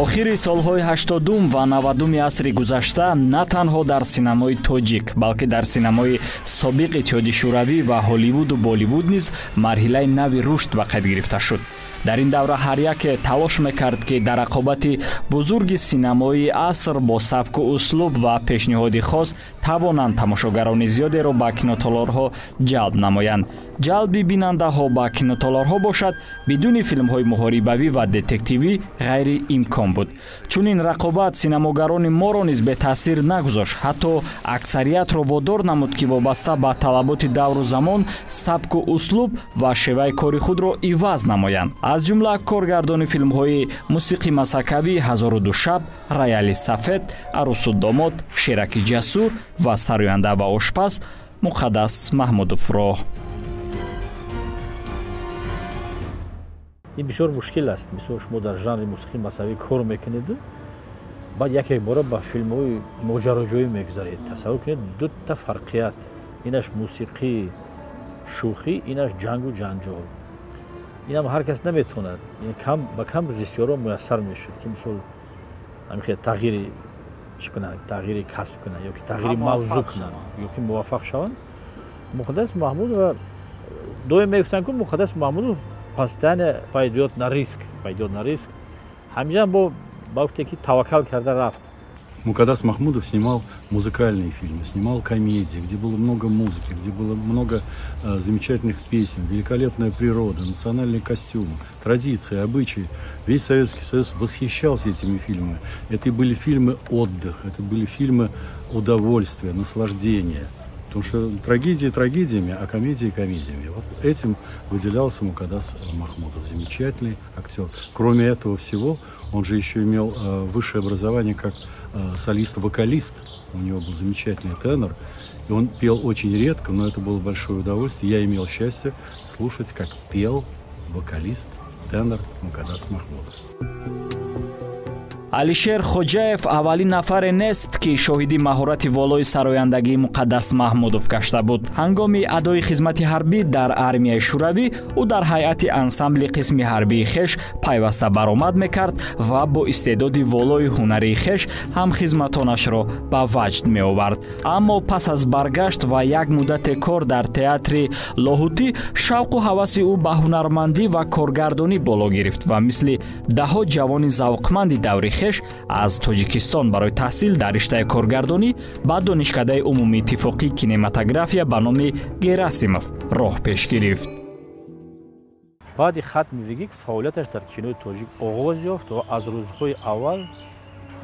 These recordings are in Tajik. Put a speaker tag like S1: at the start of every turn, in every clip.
S1: Охири солҳои 80 ва 90 асри гузашта на танҳо дар синамои тоҷик, балки дар синамои собиқ Иттиҳоди Шӯравӣ ва Ҳолливуду Болливуд низ марҳилаи нави рушд ба қайд гирифта шуд. Дар ин давра ҳар яке талош мекард, ки дар рақобати бузурги синамоии аср бо сабку услуб ва пешниҳоди хос тавонанд тамошогарони зиёдеро ба кинотолорҳо ҷалб намоянд. Ҷалби бинандаҳо ба кинотолорҳо бошад, бидуни филмҳои муҳорибавӣ ва детективӣ ғайриимкон буд. Чунин рақобат синамогарони моро низ бетаъсир нагузошт, ҳатто аксариятро водор намуд, ки вобаста ба талаботи давру замон сабку услуб ва шеваи кори худро иваз намоянд. Аз ҷумла коргардони филмҳои мусиқи масакавӣ «1002 шаб», «Рояли сафед», «Арӯсу домод», «Шераки ҷасур» ва «Сароянда ва ошпаз» Муқаддас Маҳмудовро.
S2: Ин бисёр мушкил аст. Мисол, шумо дар жанри мусиқии масавӣ кор мекунеду баъд яке бора ба филмҳои моҷароҷӯӣ мегузаред. Тасаввур кунед, дута фарқият: инаш мусиқии шӯхӣ, инаш ҷангу ҷанҷол. Инам ҳар кас наметавонад. Ба кам режиссёрҳо муяссар мешуд, ки мисол ҳамихел тағйири чӣ кунанд, тағйири касб кунанд ё ки тағйири мавзӯъ кунанд ё ки муваффақ шаванд. Муқаддас Маҳмудова доим мегуфтанд, ки Муқаддас Маҳмудов постоянно пойдёт на риск, пойдёт на риск. Ҳамиҷа бо ба гуфте ки таваккал карда рафт.
S3: Мукаддас Махмудов снимал музыкальные фильмы, снимал комедии, где было много музыки, где было много замечательных песен, великолепная природа, национальные костюмы, традиции, обычаи. Весь Советский Союз восхищался этими фильмами. Это были фильмы отдых, это были фильмы удовольствия, наслаждения. Потому что трагедии трагедиями, а комедии комедиями. Вот этим выделялся Мукаддас Махмудов. Замечательный актер. Кроме этого всего, он же еще имел высшее образование как солист-вокалист. У него был замечательный тенор. И он пел очень редко, но это было большое удовольствие. Я имел счастье слушать, как пел вокалист, тенор Мукаддас Махмудов.
S1: Алишер Хоҷаев аввалин нафаре нест, ки шоҳиди маҳорати волои сарояндагии Муқаддас Маҳмудов гашта буд. Ҳангоми адои хизмати ҳарбӣ дар армияи Шӯравӣ ӯ дар ҳайати ансамбли қисми ҳарбии хеш пайваста баромад мекард ва бо истеъдоди волои ҳунарии хеш ҳамхизматонашро ба ваҷд меовард. Аммо пас аз баргашт ва як муддате кор дар театри Лоҳутӣ, шавқу ҳаваси ӯ ба ҳунармандӣ ва коргардонӣ боло гирифт ва мисли даҳҳо ҷавони завқманди даври хеш аз Тоҷикистон барои таҳсил дар риштаи коргардонӣ ба Донишкадаи умумииттифоқии кинематография ба номи Герасимов роҳ пеш гирифт.
S2: Баъди хатми ВГИК фаъолияташ дар кинои тоҷик оғоз ёфт ва аз рӯзҳои аввал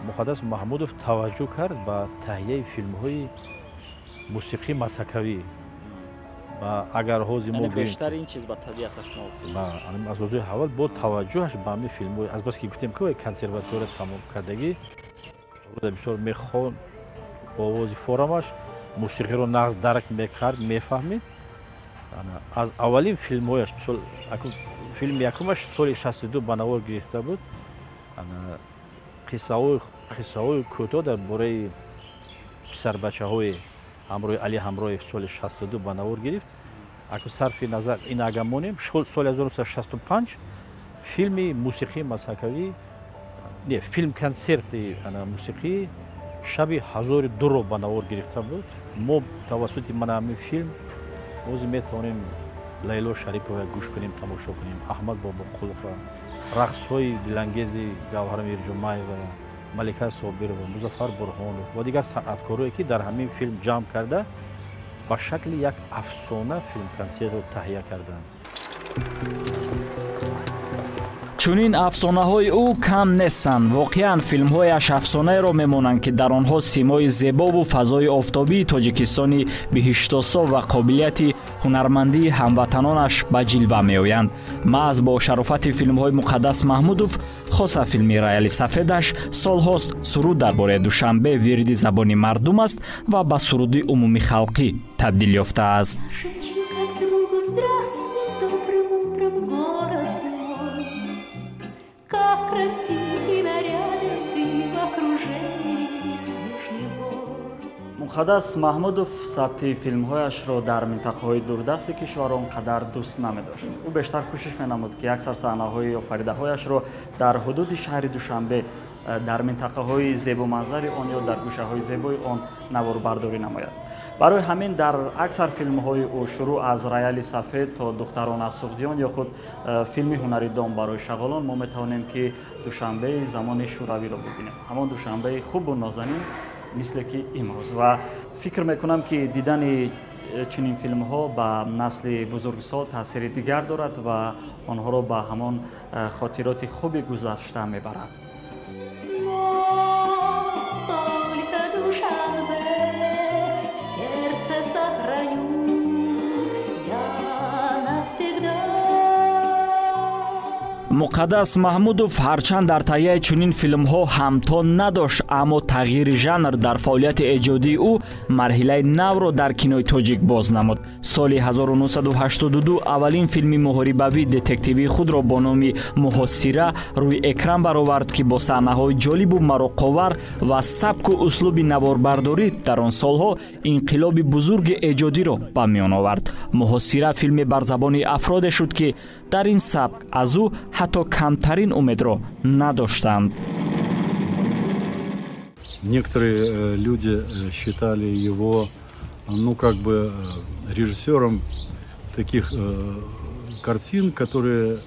S2: Муқаддас Маҳмудов таваҷҷӯҳ кард ба таҳияи филмҳои мусиқии масакавӣ. Агар ҳозир мо
S4: бештар ин чиз ба табиаташ мувофиқ.
S2: Аз рӯзҳои аввал бо таваҷҷӯҳаш ба ҳамин филмҳои, азбаски гуфтем ки консерватория тамом кардагӣ, бисёр мехон, бо овози форамаш мусиқиро нағз дарк мекард, мефаҳмид. Аз аввалин филмҳояш, мисол, филми якумаш соли 62 ба навор гирифта буд, қиссаҳои кӯтоҳ дар бораи писарбачаҳои ҳамроҳи Али Ҳамроҳев соли 62 ба навор гирифт. Аку сарфи назар ин агар монем, соли 1965 филми мусиқии масакавӣ, не, филм консерти мусиқии шаби 1002-ро ба навор гирифта буд. Мо тавассути мана ҳамин филм ҳозир метавонем Лайло Шарипова гӯш кунем, тамошо кунем, Аҳмад Бобоқулова, рақсҳои дилангези Гавҳар Мирҷумаева, Малика Собирова, Музаффар Бурҳонов ва дигар санъаткорое, ки дар ҳамин филм ҷамъ карда ба шакли як афсона филм-консертро таҳия карданд.
S1: Чунин афсонаҳои ӯ кам нестанд. Воқеан, филмҳояш афсонаеро мемонанд, ки дар онҳо симои зебову фазои офтобии Тоҷикистони биҳиштосо ва қобилияти ҳунармандии ҳамватанонаш ба ҷилва меоянд. Маҳз бо шарофати филмҳои Муқаддас Маҳмудов, хоса филми «Рояли сафедаш», солҳост суруд дар бораи Душанбе вирди забони мардум аст ва ба суруди умумихалқӣ табдил ёфтааст. Муқаддас Маҳмудов сабти филмҳояшро дар минтақаҳои дурдасти кишвар он қадар дӯст намедошт. Ӯ бештар кӯшиш менамуд, ки аксар саҳнаҳои офаридаҳояшро дар ҳудуди шаҳри Душанбе Дар минтақаҳои зебоманзари он ё дар гӯшаҳои зебои он наворбардорӣ намояд. Барои ҳамин дар аксар филмҳои ӯ, шурӯъ аз «Рояли сафед» то «Духтарон аз Суғдиён» ё худ филми «Ҳунари дом барои шағолон», мо метавонем, ки Душанбеи замони шӯравиро бибинем, ҳамон Душанбеи хубу нозанин, мисле ки имрӯз. Ва фикр мекунам, ки дидани чунин филмҳо ба насли бузургсол таъсири дигар дорад ва онҳоро ба ҳамон хотироти хуби гузашта мебарад.
S5: Только Душанбе в сердце сохраню я навсегда.
S1: Муқаддас Маҳмудов ҳарчанд дар таҳияи чунин филмҳо ҳамто надошт, аммо тағйири жанр дар фаъолияти эҷодии ӯ марҳилаи навро дар кинои тоҷик боз намуд. Соли 1982 аввалин филми муҳорибавии детективии худро бо номи «Муҳосира» рӯи экран баровард, ки бо саҳнаҳои ҷолибу мароқовар ва сабку услуби наворбардорӣ дар он солҳо инқилоби бузурги эҷодиро ба миён овард. «Муҳосира» филме бар забони афроде шуд, ки дар ин сабк аз ӯ ҳатто камтарин умедро надоштанд.
S3: Некоторые люди считали его, ну, как бы режиссером таких картин, которые,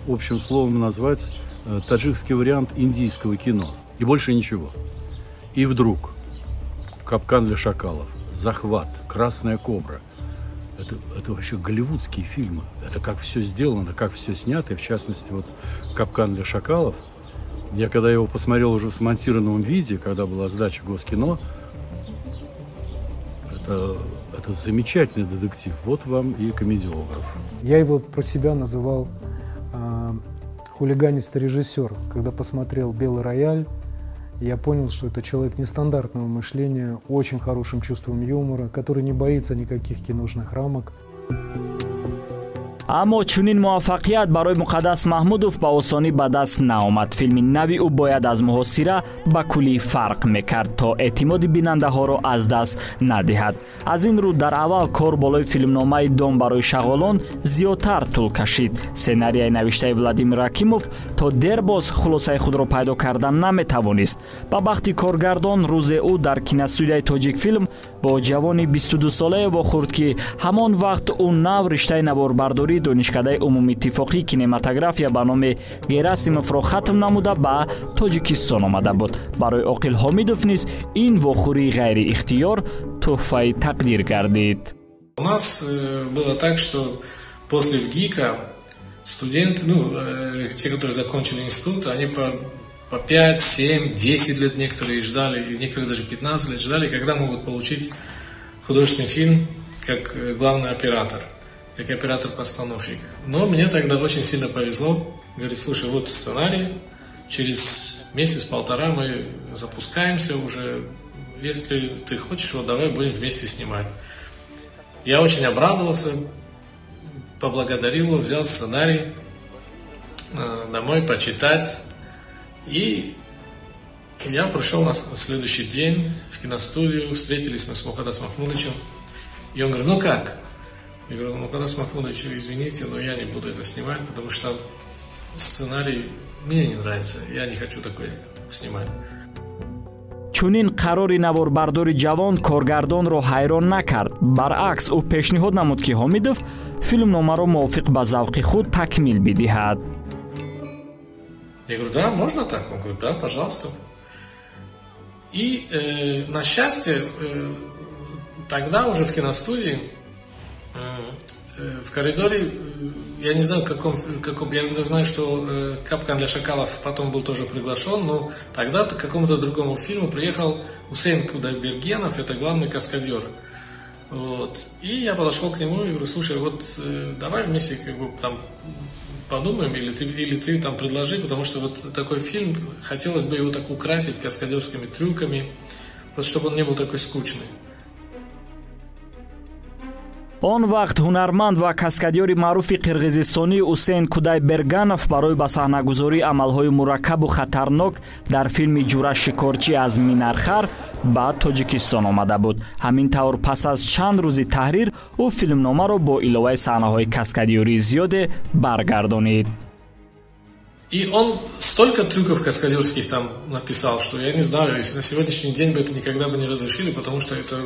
S3: общим словом назвать, таджикский вариант индийского кино. И больше ничего. И вдруг «Капкан для шакалов», «Захват», «Красная кобра». Это вообще голливудские фильмы. Это как все сделано, как все снято. И в частности, вот «Капкан для шакалов». Я когда его посмотрел уже в смонтированном виде, когда была сдача Госкино, это замечательный детектив. Вот вам и комедиограф.
S6: Я его про себя называл хулиганистый режиссер. Когда посмотрел «Белый рояль», я понял, что это человек нестандартного мышления, очень хорошим чувством юмора, который не боится никаких киношных рамок.
S1: Аммо чунин муваффақият барои Муқаддас Маҳмудов ба осонӣ ба даст наомад. Филми нави ӯ бояд аз «Муҳосира» ба куллӣ фарқ мекард, то эътимоди бинандаҳоро аз даст надиҳад. Аз ин рӯ дар аввал кор болои филмномаи «Дом барои шағолон» зиёдтар тӯл кашид. Сценарияи навиштаи Владимир Ракимов то дербоз хулосаи худро пайдо кардан наметавонист. Ба бахти коргардон, рӯзе ӯ дар киностудияи «Тоҷикфилм» бо ҷавони 22-солае вохӯрд, ки ҳамон вақт ӯ нав риштаи наворбардории Донишкадаи умумииттифоқии кинематография ба номи Герасимовро хатм намуда, ба Тоҷикистон омада буд. Барои Оқил Ҳомидов низ ин вохӯрии ғайриихтиёр тӯҳфаи тақдир гардид.
S7: У нас было так, что после ВГИКа студенты, ну, те, которые закончили институт, они по 5, 7, 10 лет некоторые ждали, некоторые даже 15 лет ждали, когда могут получить художественный фильм как главный оператор, как оператор-постановщик. Но мне тогда очень сильно повезло. Говорит: «Слушай, вот сценарий, через месяц-полтора мы запускаемся уже, если ты хочешь, вот давай будем вместе снимать». Я очень обрадовался, поблагодарил его, взял сценарий домой почитать. И я пришел на следующий день в киностудию, встретились мы с Мукадасом Махмудовичем. И он говорит: «Ну как?» Я говорю: «Мукадас Махмудович, извините, но я не буду это снимать, потому что сценарий мне не нравится, я не хочу такой снимать».
S1: Чунин қарори наворбардори ҷавон коргардонро ҳайрон накард. Баръакс, ӯ пешниҳод намуд, ки Ҳомидов филмномаро мувофиқ ба завқи худ такмил бидиҳад.
S7: Я говорю: «Да, можно так?» Он говорит: «Да, пожалуйста». И на счастье, тогда уже в киностудии, в коридоре, я не знаю, каком, я знаю, что «Капкан для шакалов» потом был тоже приглашен, но тогда к какому-то другому фильму приехал Усейн Кудайбергенов, это главный каскадер. Вот. И я подошел к нему и говорю: «Слушай, вот давай вместе как бы там подумаем, или ты там предложи, потому что вот такой фильм, хотелось бы его так украсить каскадерскими трюками, вот чтобы он не был такой скучный».
S1: Он вақт ҳунарманд ва каскадёри маъруфи қирғизистонӣ Усейн Кудайберганов барои ба саҳнагузории амалҳои мураккабу хатарнок дар филми «Ҷура шикорчӣ аз Минархар» ба Тоҷикистон омада буд. Ҳамин тавр, пас аз чанд рӯзи таҳрир ӯ филмномаро бо иловаи саҳнаҳои каскадёрии зиёде баргардонид.
S7: И он столько трюков каскадерских там написал, что я не знаю, если на сегодняшний день бы это никогда бы не разрешили, потому что это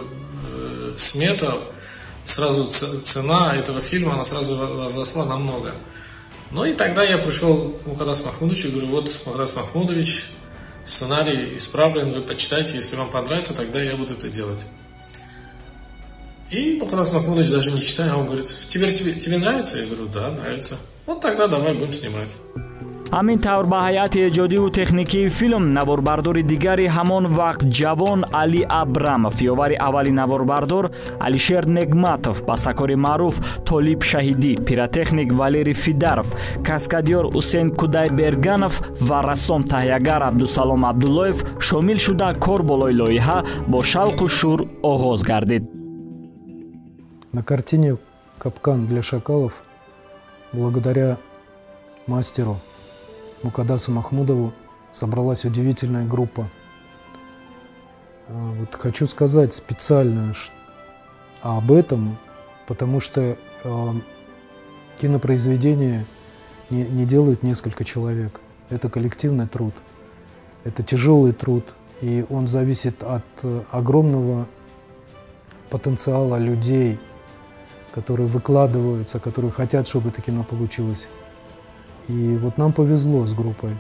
S7: смета, сразу цена этого фильма, она сразу возросла намного. Ну и тогда я пришел к Мукаддасу Махмудовичу и говорю: вот, Мукаддас Махмудович, сценарий исправлен, вы почитайте, если вам понравится, тогда я буду это делать. И Мукаддас Махмудович, даже не читая, он говорит: тебе нравится? Я говорю: да, нравится. Вот тогда давай будем снимать.
S1: Ҳамин тавр ба ҳайати эҷодиву техникии филм наворбардори дигари ҳамон вақт ҷавон Али Абрамов, ёвари аввали наворбардор Алишер Негматов, бастакори маъруф Толиб Шаҳидӣ, пиротехник Валерий Фидаров, каскадёр Усен Кудайберганов ва рассом таҳиягар Абдусалом Абдуллоев шомил шуда, кор болои лоиҳа бо шавқу шӯр оғоз гардид.
S6: На картине «Капкан для шакалов» благодаря мастеру Мукаддасу Махмудову собралась удивительная группа. Вот хочу сказать специально об этом, потому что кинопроизведение не делают несколько человек. Это коллективный труд, это тяжелый труд, и он зависит от огромного потенциала людей, которые выкладываются, которые хотят, чтобы это кино получилось. И вот нам повезло с группой,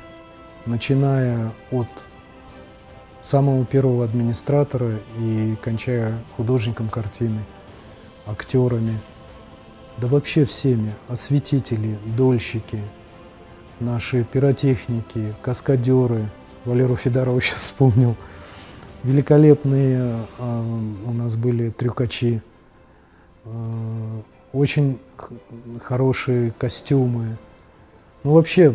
S6: начиная от самого первого администратора и кончая художником картины, актерами, да вообще всеми, осветители, дольщики, наши пиротехники, каскадеры, Валеру Федорова сейчас вспомнил, великолепные у нас были трюкачи, очень хорошие костюмы. Ну, вообще,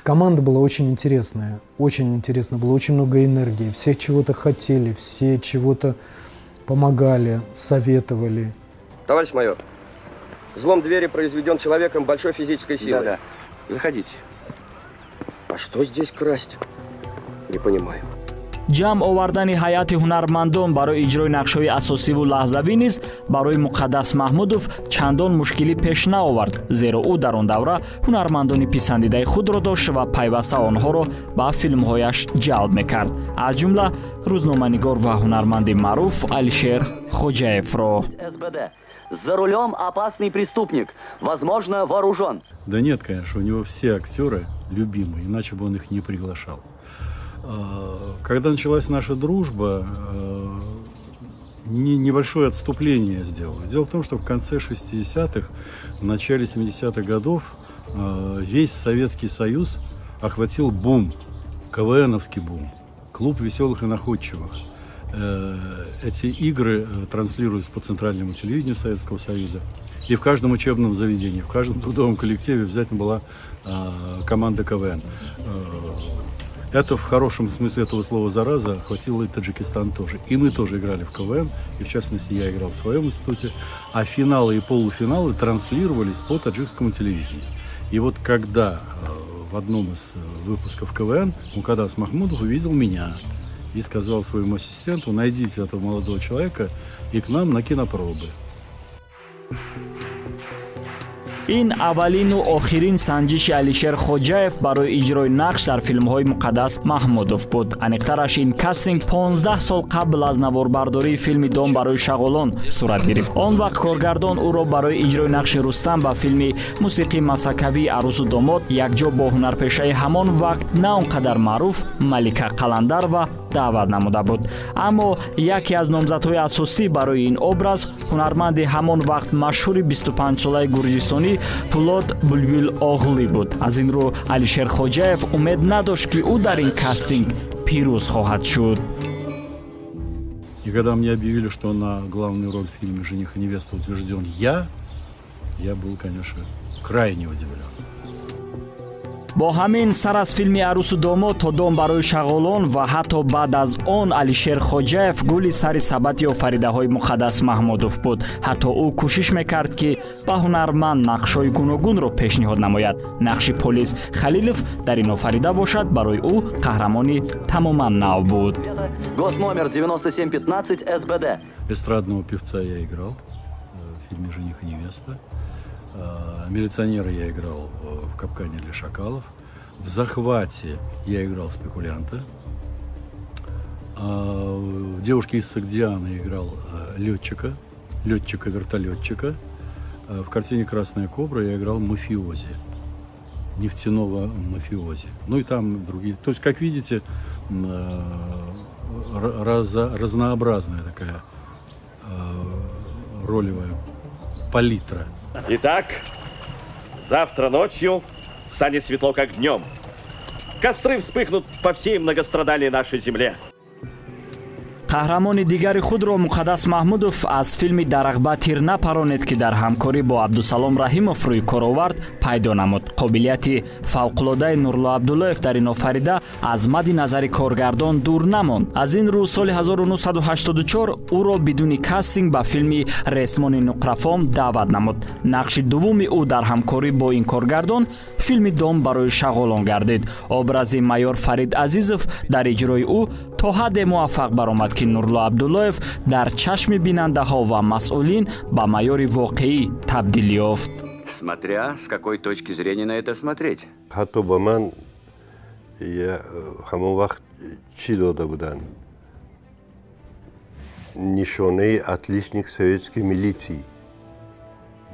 S6: команда была очень интересная, очень интересно было, очень много энергии, все чего-то хотели, все чего-то помогали, советовали.
S8: Товарищ майор, взлом двери произведен человеком большой физической силы.
S9: Да-да, заходите.
S8: А что здесь красть? Не понимаю.
S1: Ҷамъ овардани ҳайати ҳунармандон барои иҷрои нақшҳои асосиву лаҳзавӣ низ барои Муқаддас Маҳмудов чандон мушкилӣ пеш наовард, зеро ӯ дар он давра ҳунармандони писандидаи худро дошт ва пайваста онҳоро ба филмҳояш ҷалб мекард, аз ҷумла рӯзноманигор ва ҳунарманди маъруф Алишер Хоҷаевро.
S9: За рулем опасный преступник, возможно, вооружен.
S3: Да нет, конечно, у него все актеры любимые, иначе бы он их не приглашал. Когда началась наша дружба, небольшое отступление сделал. Дело в том, что в конце 60-х, в начале 70-х годов весь Советский Союз охватил бум, КВНовский бум, клуб веселых и находчивых. Эти игры транслируются по центральному телевидению Советского Союза. И в каждом учебном заведении, в каждом трудовом коллективе обязательно была команда КВН. Это в хорошем смысле этого слова зараза охватило и Таджикистан тоже. И мы тоже играли в КВН, и в частности я играл в своем институте. А финалы и полуфиналы транслировались по таджикскому телевидению. И вот когда в одном из выпусков КВН Мукаддас Махмудов увидел меня и сказал своему ассистенту: найдите этого молодого человека и к нам на кинопробы.
S1: Ин аввалину охирин санҷиши Алишер Хоҷаев барои иҷрои нақш дар филмҳои Муқаддас Маҳмудов буд. Аниқтараш, ин кастинг 15 сол қабл аз наворбардории филми «Дом барои шағолон» сурат гирифт. Он вақт коргардон ӯро барои иҷрои нақши Рустам ба филми мусиқии масакавии «Арӯсу домод» якҷо бо ҳунарпешаи ҳамон вақт на он қадар маъруф Малика Қаландарова даъват намуда буд. Аммо яке аз номзадҳои асосӣ барои ин образ ҳунарманди ҳамон вақт машҳури 25-солаи гурҷистонӣ Пулод Булбул Оғлӣ буд. Аз ин рӯ Алишер Хоҷаев умед надошт, ки ӯ дар ин кастинг пирӯз хоҳад шуд.
S3: И когда мне объявили, что на главную роль в фильме «Жених и невеста» утвержден я был, конечно, крайне удивлен.
S1: Бо ҳамин сар аз филми «Арӯсу домод» то «Дом барои шағолон» ва ҳатто баъд аз он Алишер Хоҷаев гули сари сабати офаридаҳои Муқаддас Маҳмудов буд. Ҳатто ӯ кӯшиш мекард, ки ба ҳунарманд нақшҳои гуногунро пешниҳод намояд. Нақши полис Халилов дар ин офарида бошад, барои ӯ қаҳрамони тамоман нав буд.
S9: Госномер 9715 СБД.
S3: Эстрадного певца я играл в фильме «Жених и невеста». Милиционера я играл в «Капкане для шакалов». В «Захвате» я играл спекулянта. В «Девушке из Согдианы» играл летчика, летчика-вертолетчика. В картине «Красная кобра» я играл мафиози, нефтяного мафиози. Ну и там другие. То есть, как видите, разнообразная такая ролевая палитра.
S10: Итак, завтра ночью станет светло, как днем. Костры вспыхнут по всей многострадальной нашей земле.
S1: Қаҳрамони дигари худро Муқаддас Маҳмудов аз филми «Дар ағба тир напаронед», ки дар ҳамкорӣ бо Абдусалом Раҳимов рӯи кор овард, пайдо намуд. Қобилияти фавқулодаи Нурулло Абдуллоев дар ин офарида аз мадди назари коргардон дур намонд. Аз ин рӯ соли 1984 ӯро бидуни кастинг ба филми «Ресмони нуқрафом» даъват намуд. Нақши дуввуми ӯ дар ҳамкорӣ бо ин коргардон филми «Дом барои шағолон» гардид. Образи майор Фарид Азизов дар иҷрои ӯ то ҳадде муваффақ баромад, ки Нурулло Абдуллоев дар чашми бинандаҳо ва масъулин ба майори воқеӣ табдил ёфт.
S11: Смотря с какой точки зрения на это смотреть.
S12: Ҳатто ба ман ҳамон вақт чӣ дода буданд? Нишонаи отличник советской милиции.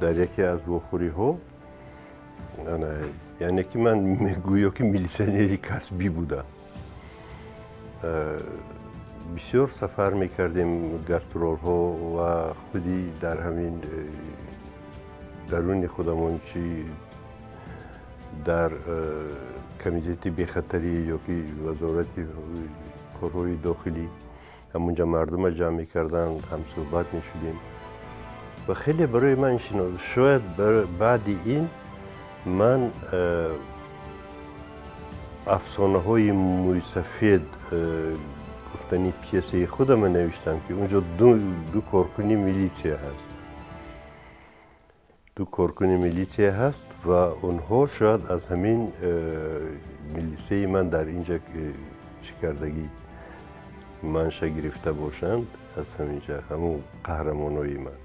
S12: Дар яке аз вохӯриҳо, яъне ки ман мегӯё ки милитсионери касбӣ будам. Бисёр сафар мекардем, гастролҳо ва худи дар ҳамин даруни худамон, чи дар комитети бехатарӣ ё ки вазорати корҳои дохилӣ, ҳамунҷа мардума ҷамъ мекарданд, ҳамсӯҳбат мешудем ва хеле барои ман шинос. Шояд баъди ин ман афсонаҳои мӯйсафед гуфтани пьесаи худама навиштам, ки унҷо ду коркуни милитсия ҳаст, ду коркуни милитсия ҳаст ва онҳо шояд аз ҳамин милитсияи ман дар инҷа чӣ кардагӣ манша гирифта бошанд, аз ҳаминҷа ҳамун қаҳрамонои ман.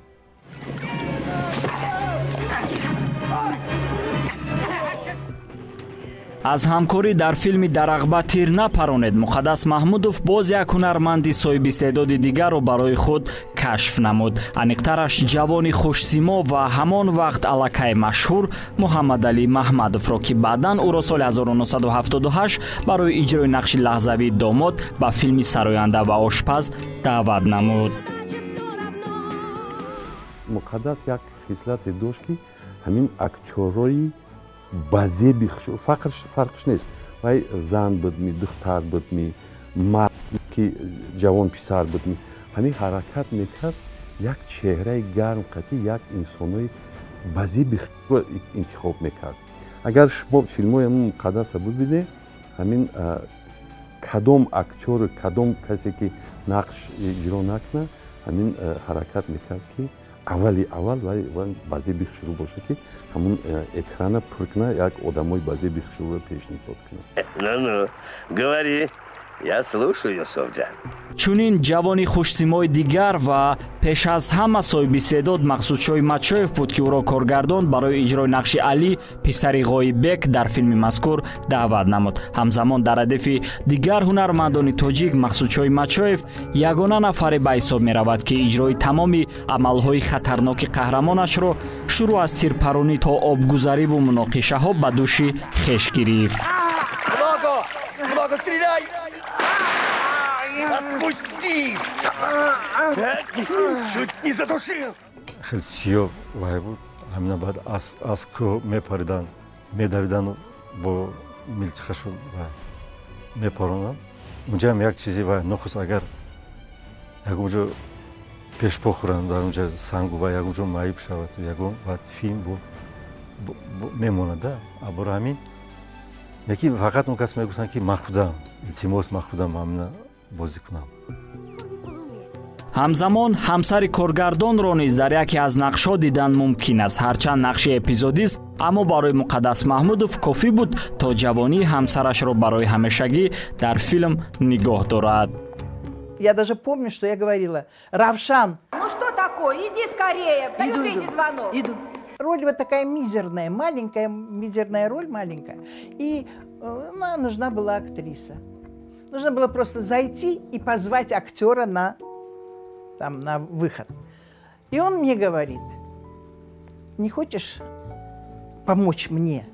S1: Аз ҳамкорӣ дар филми «Дар ағба тир напаронед» Муқаддас Маҳмудов боз як ҳунарманди соҳибистеъдоди дигарро барои худ кашф намуд. Аниқтараш, ҷавони хушсимо ва ҳамон вақт аллакай машҳур Муҳаммадалӣ Маҳмадовро, ки баъдан ӯро соли 1978 барои иҷрои нақши лаҳзавии домод ба филми «Сароянда ва ошпаз» даъват намуд.
S13: Муқаддас як хислате дошт, ки ҳамин актёрҳои ба зеби фарқш нест, вай зан будми, духтар будми, мард ки ҷавон писар будми, ҳамин ҳаракат мекард, як чеҳраи гарм қатӣ як инсонои ба зеби интихоб мекард. Агар шумо филмҳои Муқаддаса бибинед, ҳамин кадом актёру кадом касе ки нақш иҷро накунад, ҳамин ҳаракат мекард, ки аввали аввал вай ба зеби хушрӯ бошад, ки ҳамун экрана пур кунад, як одамои ба зеби хушрӯро пешниҳод кунад.
S10: Ну-ну, говори. Я слушаю, Юсуфҷан.
S1: Чунин ҷавони хушсимои дигар ва пеш аз ҳама соҳибистеъдод Мақсудшоҳи Матшоев буд, ки ӯро коргардон барои иҷрои нақши Алӣ, писари Ғоиббек, дар филми мазкур даъват намуд. Ҳамзамон дар радифи дигар ҳунармандони тоҷик Мақсудшоҳи Матшоев ягона нафаре ба ҳисоб меравад, ки иҷрои тамоми амалҳои хатарноки қаҳрамонашро шурӯъ аз тирпаронӣ то обгузариву муноқишаҳо ба дӯши хеш гирифт.
S10: Много, стреляй! Отпусти! Чуть не задушил!
S14: Хеле сиёҳ вай буд. Ҳамина баъд аз кӯҳ мепаридан, медавидан, бо милтиқашон мепаронанд. Унҷаам як чизи вай нохуст, агар ягон ҷо пешпо хӯранд, дар унҷа сангу ва ягон ҷо маиб шавад, ягон баъд филм мемонад. Абора ҳамин яки фақат он кас мегуфтанд, ки ман худам, илтимос, ман худам ҳамина бозӣ кунам.
S1: Ҳамзамон ҳамсари коргардонро низ дар яке аз нақшҳо дидан мумкин аст. Ҳарчанд нақши эпизодист, аммо барои Муқаддас Маҳмудов кофӣ буд, то ҷавонии ҳамсарашро барои ҳамешагӣ дар филм нигоҳ дорад.
S15: Я даже помню, что я говорила: Равшан!
S16: Ну что такое? Иди скорее, даю третий звонок.
S15: Иду. Роль вот такая мизерная, маленькая, мизерная роль маленькая. И нужна была актриса. Нужно было просто зайти и позвать актера на, там, на выход. И он мне говорит: не хочешь помочь мне?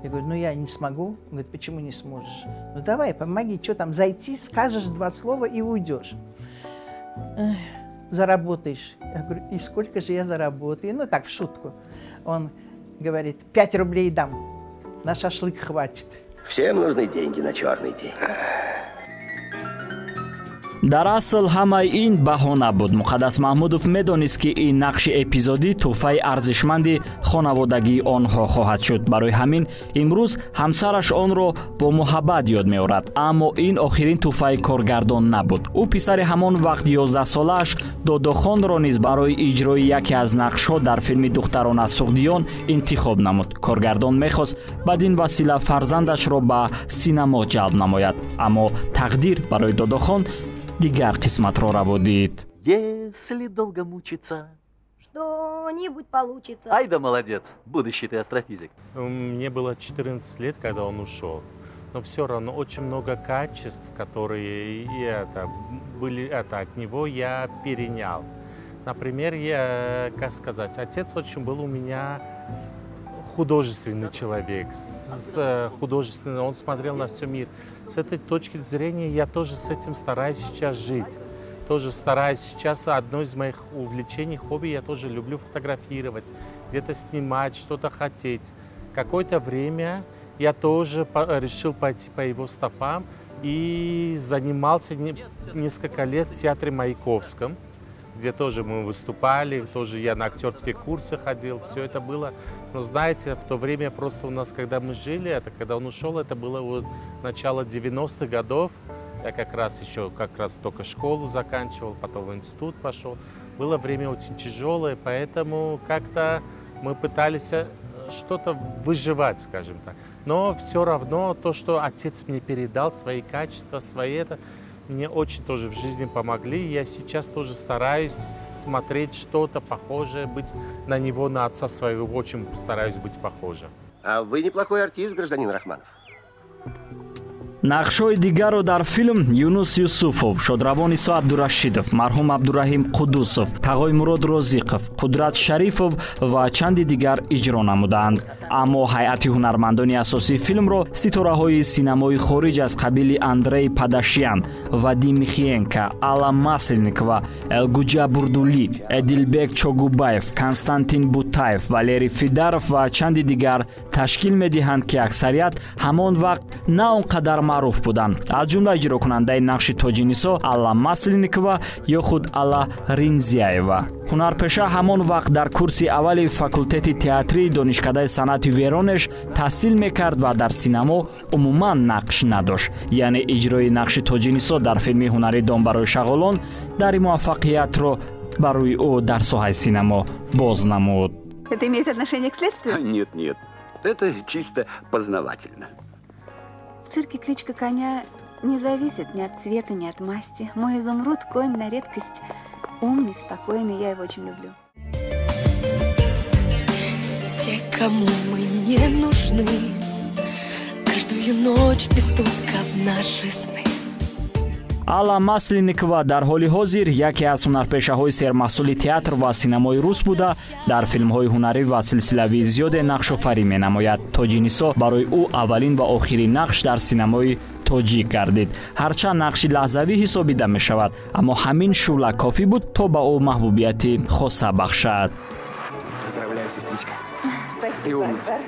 S15: Я говорю: ну я не смогу. Он говорит: почему не сможешь? Ну давай, помоги, что там, зайти, скажешь два слова и уйдешь. Эх, заработаешь. Я говорю: и сколько же я заработаю? Ну так, в шутку. Он говорит: 5 рублей дам, на шашлык хватит.
S8: Всем нужны деньги на черный день.
S1: Дар асл ҳамаи ин баҳона буд. Муқаддас Маҳмудов медонист, ки ин нақши эпизодӣ тӯҳфаи арзишманди хонаводагии онҳо хоҳад шуд. Барои ҳамин имрӯз ҳамсараш онро бо муҳаббат ёд меорад. Аммо ин охирин тӯҳфаи коргардон набуд. Ӯ писари ҳамон вақт 11-солааш Додохонро низ барои иҷрои яке аз нақшҳо дар филми «Духтарон аз Суғдиён» интихоб намуд. Коргардон мехост бад ин васила фарзандашро ба синамо ҷалб намояд, аммо тақдир барои Додохон дигар қисматро раво дид.
S9: Если долго мучиться,
S5: что-нибудь получится.
S9: Ай да молодец, будущий ты астрофизик.
S16: Мне было 14 лет, когда он ушел. Но все равно очень много качеств, которые это, были это, от него я перенял. Например, я, как сказать, отец очень был у меня художественный человек, с художественный, он смотрел на все мир. С этой точки зрения я тоже с этим стараюсь сейчас жить. Тоже стараюсь сейчас, одно из моих увлечений, хобби, я тоже люблю фотографировать, где-то снимать, что-то хотеть. Какое-то время я тоже решил пойти по его стопам и занимался несколько лет в театре Маяковском, где тоже мы выступали, тоже я на актерские курсы ходил, все это было. Но знаете, в то время просто у нас, когда мы жили, это когда он ушел, это было вот начало 90-х годов. Я как раз еще как раз только школу заканчивал, потом в институт пошел. Было время очень тяжелое, поэтому как-то мы пытались что-то выживать, скажем так. Но все равно то, что отец мне передал, свои качества, свои это, мне очень тоже в жизни помогли. Я сейчас тоже стараюсь смотреть что-то похожее, быть на него, на отца своего, очень стараюсь быть похожим.
S8: А вы неплохой артист, гражданин Рахманов.
S1: Нақшҳои дигарро дар филм Юнус Юсуфов, шодравон Исо Абдурашидов, марҳум Абдураҳим Қудусов, Тағои Мурод Розиқов, Қудрат Шарифов ва чанди дигар иҷро намуданд. Аммо ҳайати ҳунармандони асосии филмро ситораҳои синамои хориҷ аз қабили Андрей Падашян, Вадим Михиенко, Алла Масленникова, Элгуҷа Бурдулӣ, Эдилбек Чогубаев, Константин Бутаев, Валерий Фидаров ва чанди дигар ташкил медиҳанд, ки аксарият ҳамон вақт на он қадар маъруф буданд, аз ҷумла иҷрокунандаи нақши Тоҷинисо Алла Масленникова ё худ Алла Ринзияева. Ҳунарпеша ҳамон вақт дар курси аввали факултети театрии Донишкадаи санъати Воронеж таҳсил мекард ва дар синамо умуман нақш надошт. Яъне иҷрои нақши Тоҷинисо дар филми ҳунарии «Дом барои шағолон» дари муваффақиятро барои ӯ дар соҳаи синамо боз намуд.
S17: Это имеет отношение к следствию?
S11: Нет, нет, это чисто познавательно.
S17: В цирке кличка коня не зависит ни от цвета, ни от масти. Мой изумруд — конь на редкость умный, спокойный, я его очень люблю.
S18: Те, кому мы не нужны, каждую ночь без стука в наши сны.
S1: Алла Масленникова дар ҳоли ҳозир яке аз ҳунарпешаҳои сермаҳсули театр ва синамои рус буда, дар филмҳои ҳунарӣ ва силсилавии зиёде нақшофарӣ менамояд. Тоҷинисо барои ӯ аввалин ва охирин нақш дар синамои тоҷик гардид. Ҳарчанд нақши лаҳзавӣ ҳисобида мешавад, аммо ҳамин шӯъла кофӣ буд, то ба ӯ маҳбубияти хоса бахшад.
S8: Поздравляю, сестричка.
S17: Спасибо, Акбар.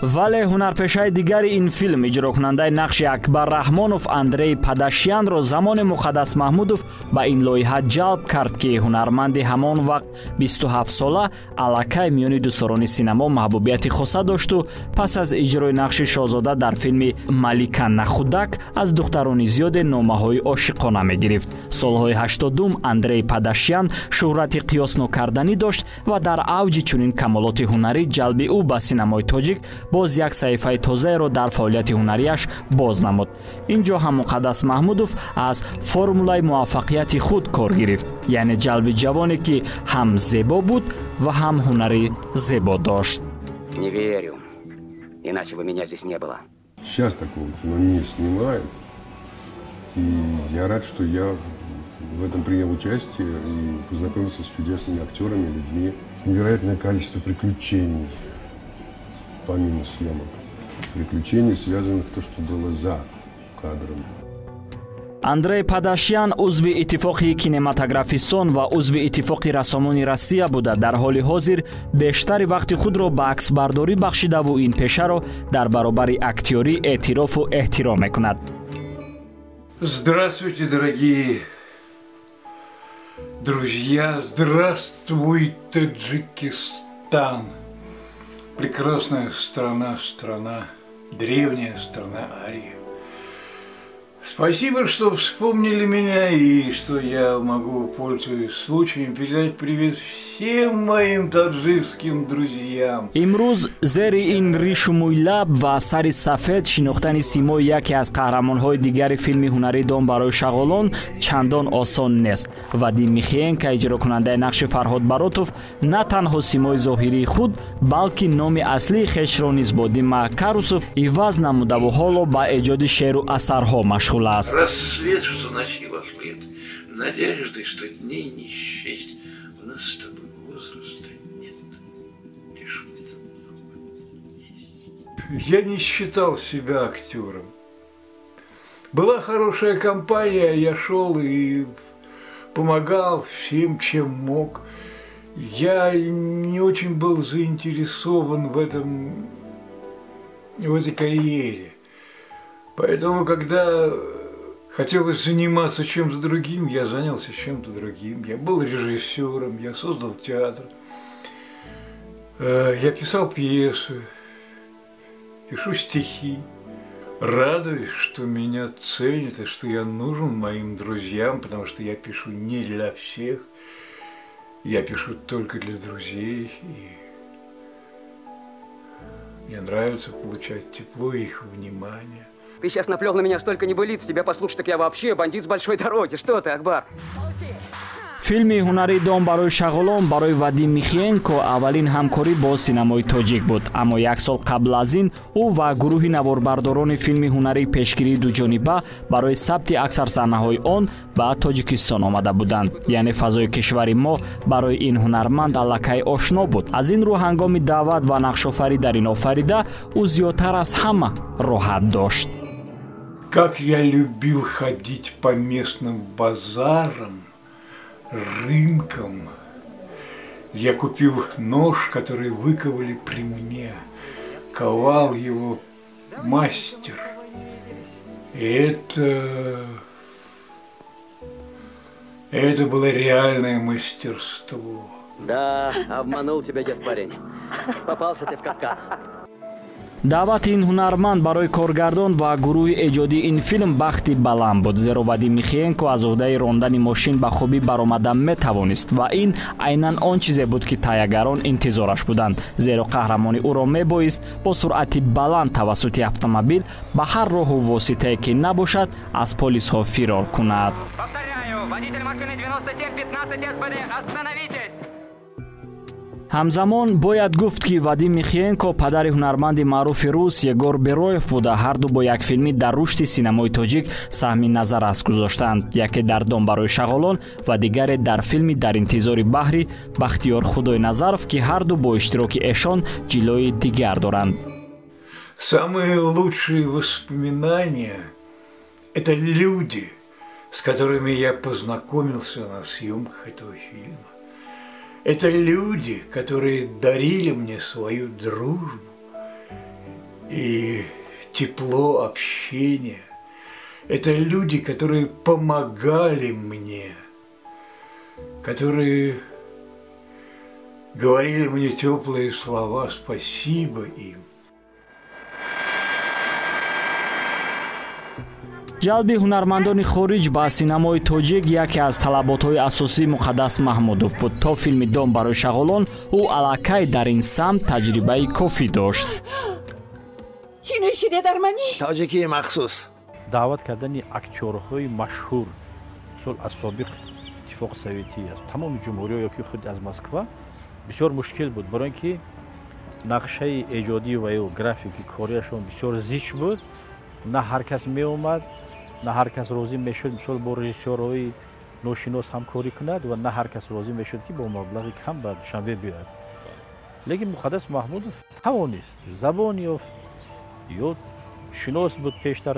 S1: Вале ҳунарпешаи дигари ин филм, иҷрокунандаи нақши Акбар Раҳмонов Андрей Падашянро замоне Муқаддас Маҳмудов ба ин лоиҳа ҷалб кард, ки ҳунарманди ҳамон вақт 27-сола аллакай миёни дӯстдорони синамо маҳбубияти хоса дошту пас аз иҷрои нақши шоҳзода дар филми «Малика Нахудак» аз духтарони зиёде номаҳои ошиқона мегирифт. Солҳои 80-ум Андрей Падашян шӯҳрати қиёснокарданӣ дошт ва дар авҷи чунин камолоти ҳунарӣ ҷалби ӯ ба синамои тоҷик боз як саҳифаи тозаеро дар фаъолияти ҳунарияш боз намуд. Ин ҷо ҳам Муқаддас Маҳмудов аз формулаи муваффақияти худ кор гирифт, яъне ҷалби ҷавоне, ки ҳам зебо буд ва ҳам ҳунари зебо дошт.
S11: Не верю, иначе бы меня здесь не было.
S19: Сейчас такого кино не снимают. И я рад, что я в этом принял участие и познакомился с чудесными актерами, людьми. Невероятное количество приключений, помимо съемок. Приключений, связанных то, что было за кадром.
S1: Андрей Падашян узви Иттифоқи кинематографистон ва узви Иттифоқи рассомони Россия буда, дар ҳоли ҳозир бештари вақти худро ба аксбардорӣ бахшидаву ин пешаро дар баробари актёрӣ эътирофу эҳтиром мекунад.
S20: Здравствуйте, дорогие друзья! Здравствуй, Таджикистан! Прекрасная страна, страна, древняя страна Ария. Спасибо, что вспомнили меня и что я могу, пользуясь случаем, передать привет всем моим таджикским друзьям.
S1: Имрӯз зери ин ришу мӯйлаб ва сари сафед шинохтани симои яке аз қаҳрамонҳои дигари филми ҳунарии «Дом барои шағолон» чандон осон нест. Вадим Михеенко, иҷрокунандаи нақши Фарҳод Баротов, на танҳо симои зоҳирии худ, балки номи аслии хешро низ бо Дима Карусов иваз намудаву ҳоло ба эҷоди шеъру асарҳо машғул аст.
S21: Рассвет, что ночи во след, надежды, что дней не счесть. У нас с тобой возраста нет, лишь мы друг есть.
S20: Я не считал себя актером. Была хорошая компания, я шел и помогал всем, чем мог. Я не очень был заинтересован в этой карьере. Поэтому, когда хотелось заниматься чем-то другим, я занялся чем-то другим. Я был режиссером, я создал театр, я писал пьесы, пишу стихи. Радуюсь, что меня ценят и что я нужен моим друзьям, потому что я пишу не для всех, я пишу только для друзей. И мне нравится получать тепло и их внимание.
S8: Ты сейчас наплел на меня столько небылиц, тебя послушать, так я вообще бандит с большой дороги. Что ты, Акбар?
S1: Филми ҳунарии «Дом барои шағолон» барои Вадим Михеенко аввалин ҳамкорӣ бо синамои тоҷик буд. Аммо як сол қабл аз ин ӯ ва гурӯҳи наворбардорони филми ҳунарии «Пешгирии дуҷониба» барои сабти аксар саҳнаҳои он ба Тоҷикистон омада буданд. Яъне фазои кишвари мо барои ин ҳунарманд аллакай ошно буд. Аз ин рӯ ҳангоми даъват ва нақшофарӣ дар ин офарида ӯ зиёдтар аз ҳама роҳат дошт.
S20: Как я любил ходить по местным базарам, рынкам. Я купил нож, который выковали при мне. Ковал его мастер. И это было реальное мастерство.
S8: Да, обманул тебя дед парень. Попался ты в капкан.
S1: Даъвати ин ҳунарманд барои коргардон ва гурӯҳи эҷодии ин филм бахти баланд буд, зеро Вадим Михеенко аз уҳдаи рондани мошин ба хубӣ баромада метавонист ва ин айнан он чизе буд, ки таҳиягарон интизораш буданд, зеро қаҳрамони ӯро мебоист бо суръати баланд тавассути автомобил ба ҳар роҳу воситае ки набошад аз полисҳо фирор кунад.
S22: Повторяю, водитель машины 9715 СБД, остановитесь!
S1: Ҳамзамон бояд гуфт, ки Вадим Михеенко падари ҳунарманди маъруфи рус Егор Бероев буда, ҳарду бо як филмӣ дар рушди синамои тоҷик саҳми назаррас гузоштанд, яке дар «Дом барои шағолон» ва дигаре дар филми «Дар интизори баҳри» Бахтиёр Худойназаров, ки ҳарду бо иштироки эшон ҷилои дигар доранд.
S20: Самые лучшие воспоминания – это люди, с которыми я познакомился на съемках этого фильма. Это люди, которые дарили мне свою дружбу и тепло общения. Это люди, которые помогали мне, которые говорили мне теплые слова «спасибо им».
S1: Ҷалби ҳунармандони хориҷ ба синамои тоҷик яке аз талаботҳои асосии Муқаддас Маҳмудов буд. То филми «Дом барои шағолон» ӯ аллакай дар ин самт таҷрибаи кофӣ дошт.
S2: Чӣ нӯшиде дар манӣ?
S21: Тоҷикии махсус.
S4: Даъват кардани актёрҳои машҳур, мисол, аз собиқ Иттифоқи Советӣ, аз тамоми ҷумҳуриҳо ё ки худ аз Москва, бисёр мушкил буд, барои ин ки нақшаи эҷодӣ ва ё графики кориашон бисёр зич буд. На ҳар кас меомад, на ҳар кас розӣ мешуд, мисол, бо режиссёрҳои ношинос ҳамкорӣ кунад ва на ҳар кас розӣ мешуд, ки бо маблағи кам ба Душанбе биёяд. Лекин Муқаддас Маҳмудов тавонист, забон ёфт ё шинос буд пештар,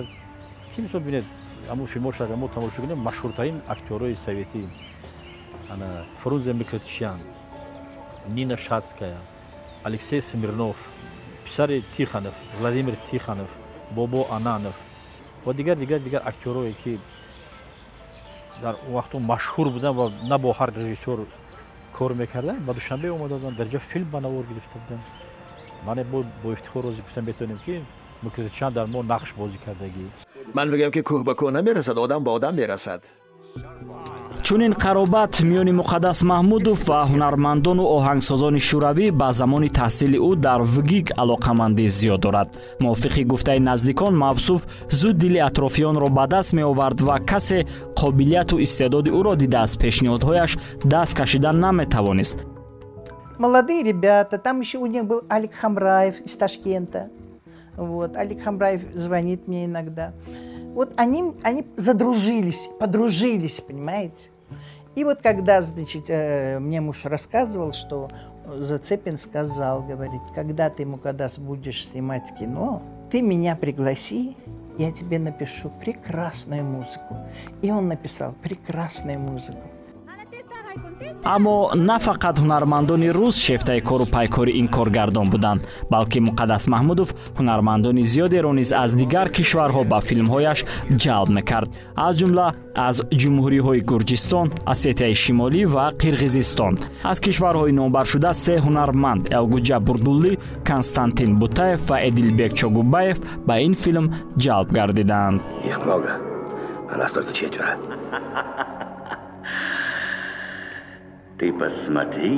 S4: ки, мисол, бинед, ҳамун филмҳош агар мо тамошо кунем, машҳуртарин актёрҳои советӣ, ана Фрунзе Мкртчян, Нина Шацкая, Алексей Смирнов, писари Тихонов, Владимир Тихонов, Бобо Ананов ва дигар, дигар, дигар актёрое, ки дар он вақтҳо машҳур буданд ва на бо ҳар режиссёр кор мекарданд, ба Душанбе омада буданд, дар ҷо филм ба навор гирифта буданд. Мане бо ифтихор розӣ гуфта метавонем, ки Мкртчян дар мо нақш бозӣ кардагӣ.
S21: Ман мегӯям, ки кӯҳ ба кӯҳ намерасад, одам ба одам мерасад.
S1: Чунин қаробат миёни Муқаддас Маҳмудов ва ҳунармандону оҳангсозони шӯравӣ ба замони таҳсили ӯ дар ВГИК алоқамандӣ зиёд дорад. Мувофиқи гуфтаи наздикон, мавсуф зуд дили атрофиёнро ба даст меовард ва касе қобилияту истеъдоди ӯро дида, аз пешниҳодҳояш даст кашида наметавонист.
S15: Молодые ребята, там еще у них был Алик Хамраев из Ташкента. Вот, Алик Хамраев звонит мне иногда. Вот они задружились, подружились, понимаете? И вот когда, значит, мне муж рассказывал, что Зацепин сказал, говорит, когда ты, Мукадас, будешь снимать кино, ты меня пригласи, я тебе напишу прекрасную музыку. И он написал прекрасную музыку.
S1: Аммо на фақат ҳунармандони рус шефтаи кору пайкори ин коргардон буданд, балки Муқаддас Маҳмудов ҳунармандони зиёдеро низ аз дигар кишварҳо ба филмҳояш ҷалб мекард, аз ҷумла аз ҷумҳуриҳои Гурҷистон, Осетияи Шимолӣ ва Қирғизистон. Аз кишварҳои номбаршуда се ҳунарманд, Элгуҷа Бурдуллӣ, Константин Бутаев ва Эдилбек Чогубаев, ба ин филм ҷалб гардиданд.
S11: Их много, а нас только четверо. Ты посмотри.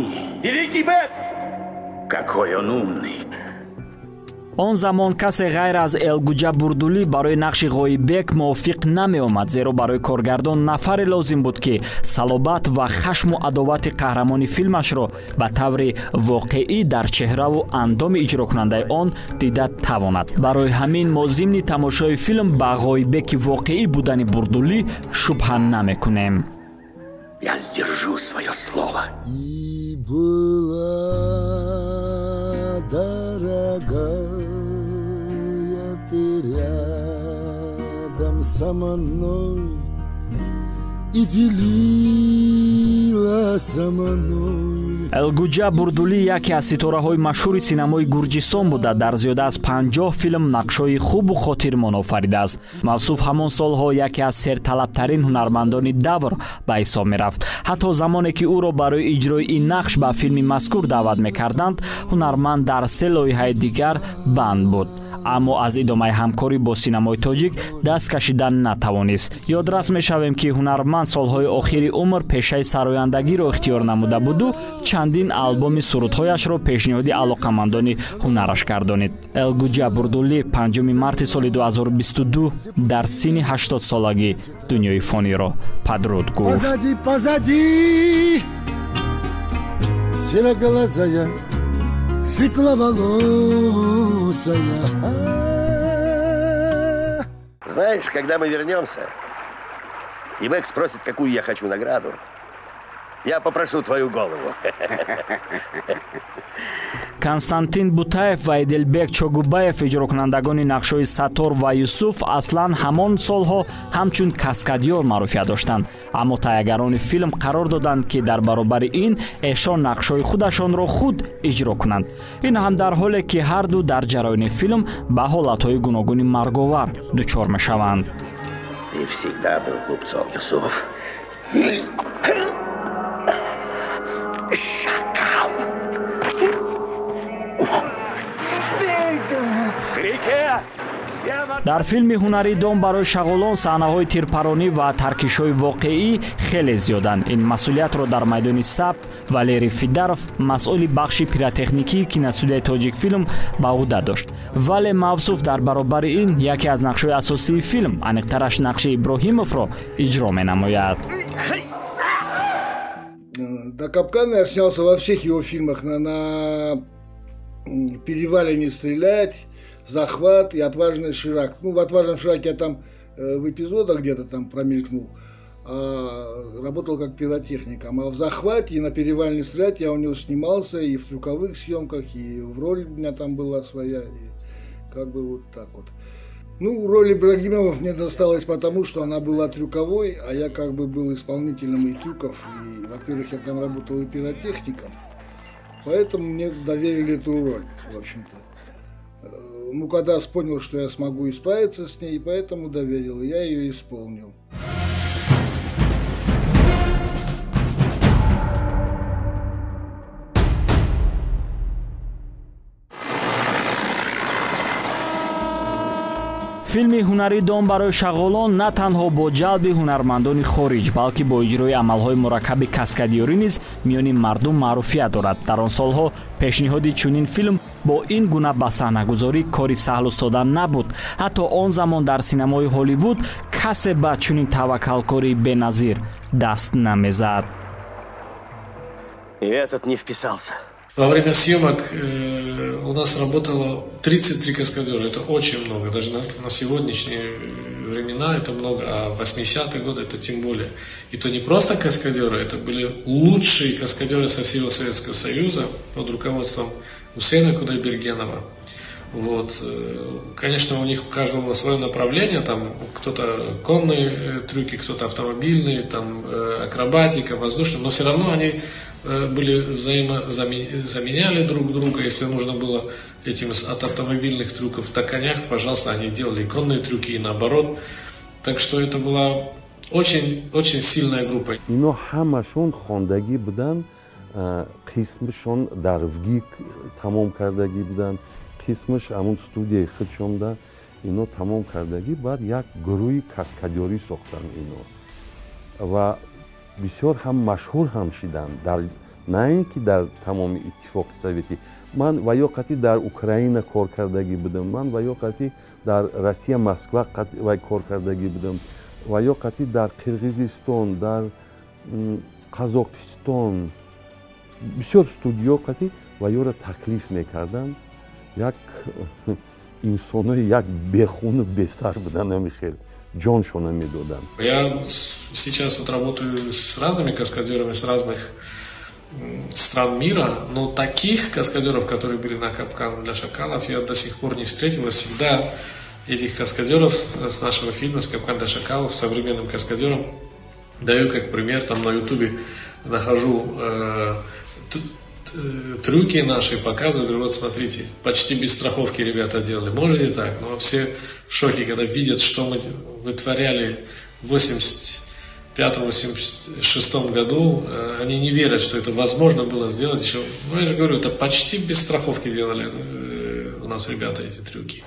S10: Великий Бек!
S11: Какой он умный.
S1: Он замон касе ғайр аз Элгуҷа Бурдулӣ барои нақши Ғоиббек мувофиқ намеомад, зеро барои коргардон нафаре лозим буд, ки салобат ва хашму адовати қаҳрамони филмашро ба таври воқеӣ дар чеҳраву андоми иҷрокунандаи он дида тавонад. Барои ҳамин мо зимни тамошои филм ба Ғоиббеки воқеӣ будани Бурдулӣ шубҳа намекунем.
S11: Я сдержу свое слово.
S23: И была дорогая ты рядом со мной и делила со мной.
S1: Элгуҷа Бурдулӣ яке аз ситораҳои машҳури синамои Гурҷистон буда, дар зиёда аз 50 филм нақшҳои хубу хотирмон офаридааст. Мавсуф ҳамон солҳо яке аз серталабтарин ҳунармандони давр ба ҳисоб мерафт. Ҳатто замоне ки ӯро барои иҷрои ин нақш ба филми мазкур даъват мекарданд, ҳунарманд дар се лоиҳаи дигар банд буд, аммо аз идомаи ҳамкорӣ бо синамои тоҷик даст кашидан натавонист. Ёдрас мешавем, ки ҳунарманд солҳои охири умр пешаи сарояндагиро ихтиёр намуда буду чандин албоми сурудҳояшро пешниҳоди алоқамандони ҳунараш гардонид. Элгуҷа Бурдулӣ 5 марти соли 2022 дар синни 80 солагӣ дунёи фониро падруд гуфт.
S23: Позади, позади, сероглазая, светловолосая.
S8: Знаешь, когда мы вернемся, и Бек спросит, какую я хочу награду, я попрошу твою голову.
S1: Константин Бутаев ва Эдилбек Чогубаев, иҷрокунандагони нақшҳои Саттор ва Юсуф, аслан ҳамон солҳо ҳамчун каскадёр маъруфият доштанд, аммо таҳиягарони филм қарор доданд, ки дар баробари ин эшон нақшҳои худашонро худ иҷро кунанд. Ин ҳам дар ҳоле ки ҳарду дар ҷараёни филм ба ҳолатҳои гуногуни марговар дучор мешаванд.
S11: Ты всегда был глупцом, Юсуф. Шакал!
S10: К реке! Все
S1: Дар филми ҳунарии «Дом барои шағолон» саҳнаҳои тирпаронӣ ва таркишҳои воқеӣ хеле зиёданд. Ин масъулиятро дар майдони сабт Валерий Фидаров, масъули бахши пиротехникии киностудияи «Тоҷикфилм», ба ӯҳда дошт. Вале мавсуф дар баробари ин яке аз нақшҳои асосии филм, аниқтараш нақши Иброҳимовро иҷро менамояд.
S2: До «Капкана» я снялся во всех его фильмах: на «Перевале не стрелять», «Захват» и «Отважный Ширак». Ну, в «Отважном Шираке» я там в эпизодах где-то там промелькнул, а работал как пиротехником. А в «Захвате» и на «Перевале не стрелять» я у него снимался и в трюковых съемках, и в роль у меня там была своя, и как бы вот так вот. Ну, роль Ибрагимова мне досталась потому, что она была трюковой, а я как бы был исполнителем и трюков, и, во-первых, я там работал и пиротехником, поэтому мне доверили эту роль, в общем-то. Мукаддас понял, что я смогу исправиться с ней, и поэтому доверил, и я ее исполнил.
S1: Филми ҳунарии «Дом барои шағолон» на танҳо бо ҷалби ҳунармандони хориҷ, балки бо иҷрои амалҳои мураккаби каскадиёрӣ низ миёни мардум маъруфият дорад. Дар он солҳо пешниҳоди чунин филм бо ин гуна ба саҳнагузорӣ кори саҳлу сода набуд. Ҳатто он замон дар синамои Ҳолливуд касе ба чунин таваккалкории беназир даст намезад.
S8: И этот не вписался.
S6: Во время съемок у нас работало 33 каскадера. Это очень много. Даже на сегодняшние времена это много, а в 80-е годы это тем более. И то не просто каскадеры, это были лучшие каскадеры со всего Советского Союза под руководством Усена Кудайбергенова. Вот. Конечно, у них у каждого было свое направление, там кто-то конные трюки, кто-то автомобильные, там акробатика, воздушные, но все равно они были взаимозаменяли друг друга. Если нужно было этим от автомобильных трюков на конях, пожалуйста, они делали и конные трюки, и наоборот. Так что это была очень, очень сильная группа.
S13: Ино ҳамашон хондагӣ будан, қисмашон дар ВГИК тамом кардагӣ будан, қисмаш ҳамун студияи худшонда ино тамом кардагӣ. Баъд як гурӯҳи каскадёрӣ сохтанд ино ва бисёр ҳам машҳур ҳам шиданд, дар на ин ки дар тамоми Иттифоқи Советӣ. Ман ва ё қатъи дар Украина кор кардагӣ будам, ман ва ё қатъи дар Россия, Москва вай кор кардагӣ будам, ва ё қатъи дар Қирғизистон, дар Қазоқистон, бисёр студиё қатъи ва ёро таклиф мекарданд. Як инсонои як бехуну бесар будан, ҳами хел ҷоншона медоданд.
S6: Я сейчас вот работаю с разными каскадерами с разных стран мира, но таких каскадеров, которые были на «Капкан для шакалов», я до сих пор не встретил. И всегда этих каскадеров с нашего фильма, с «Капкан для шакалов», современным каскадерам даю как пример, там на ютубе нахожу трюки наши, показываю, говорю, вот смотрите, почти без страховки ребята делали, можете так? Но все в шоке, когда видят, что мы вытворяли в 85-86 году, они не верят, что это возможно было сделать еще. Ну, я же говорю, это почти без страховки делали у нас ребята эти трюки.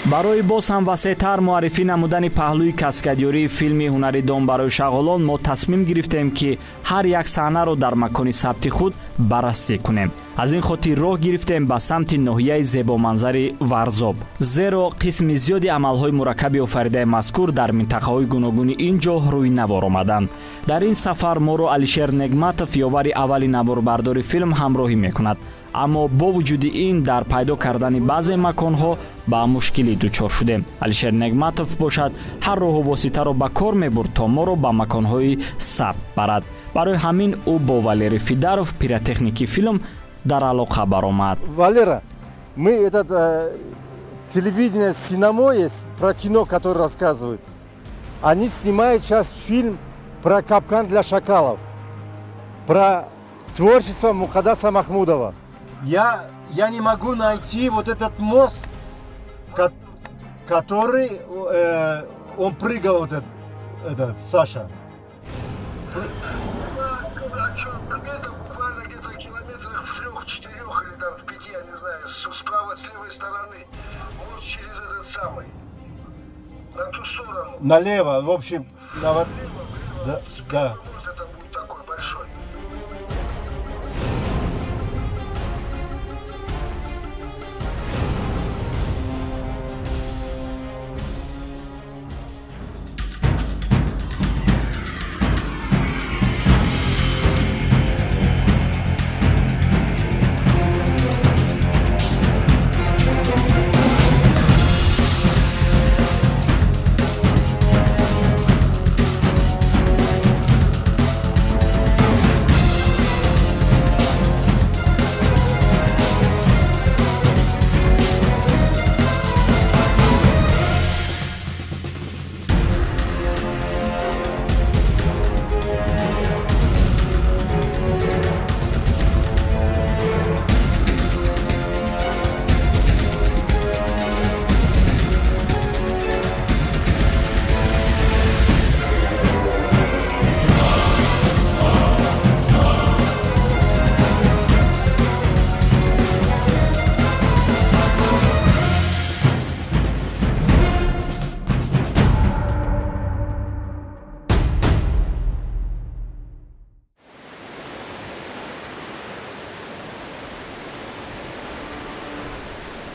S1: Барои боз ҳам васеътар муаррифӣ намудани паҳлӯи каскадёрии филми ҳунарии «Дом барои шағолон» мо тасмим гирифтем, ки ҳар як саҳнаро дар макони сабти худ баррасӣ кунем. Аз ин хотир роҳ гирифтем ба самти ноҳияи зебоманзари Варзоб, зеро қисми зиёди амалҳои мураккаби офаридаи мазкур дар минтақаҳои гуногуни ин ҷо рӯи навор омаданд. Дар ин сафар моро Алишер Негматов, ёвари аввали наворбардори филм, ҳамроҳӣ мекунад. Аммо бо вуҷуди ин дар пайдо кардани баъзе маконҳо ба мушкилӣ дучор шудем. Алишер Негматов бошад, ҳар роҳу воситаро ба кор мебурд, то моро ба маконҳои сабт барад. Барои ҳамин ӯ бо Валерий Фидаров, пиротехники филм, дар алоқа баромад.
S7: Валера, мы этот телевидение Синамо есть, про кино, которое рассказывают. Они снимают сейчас фильм про «Капкан для шакалов», про творчество Мукаддаса Махмудова. Я не могу найти вот этот мост, который он прыгал, вот этот Саша.
S2: Буквально где-то километрах в 3-4 или там в 5, я не знаю, справа, с левой стороны. мост через этот самый, на ту сторону.
S7: Налево, в общем,
S2: влево,
S7: да, да.
S2: Мост это будет такой большой.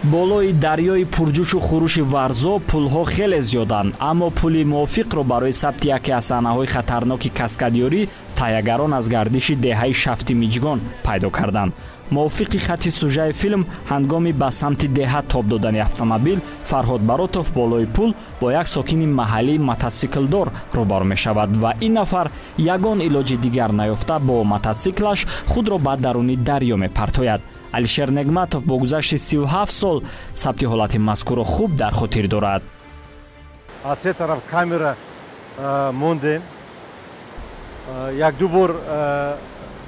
S1: Болои дарёи пурҷӯшу хурӯши Варзо пулҳо хеле зиёданд, аммо пули мувофиқро барои сабти яке аз саҳнаҳои хатарноки каскадёрӣ таҳиягарон аз гардиши деҳаи Шафти Миҷгон пайдо карданд. Мувофиқи хатти сужаи филм, ҳангоми ба самти деҳа тоб додани автомобил, Фарҳод Баротов болои пул бо як сокини маҳаллии мототсиклдор рӯбарӯ мешавад ва ин нафар ягон илоҷи дигар наёфта бо мототсиклаш худро ба даруни дарё мепартояд. Алишер Негматов бо гузашти 37 сол сабти ҳолати мазкурро хуб дар хотир дорад.
S7: Аз се тараф камера мондем, як-ду бор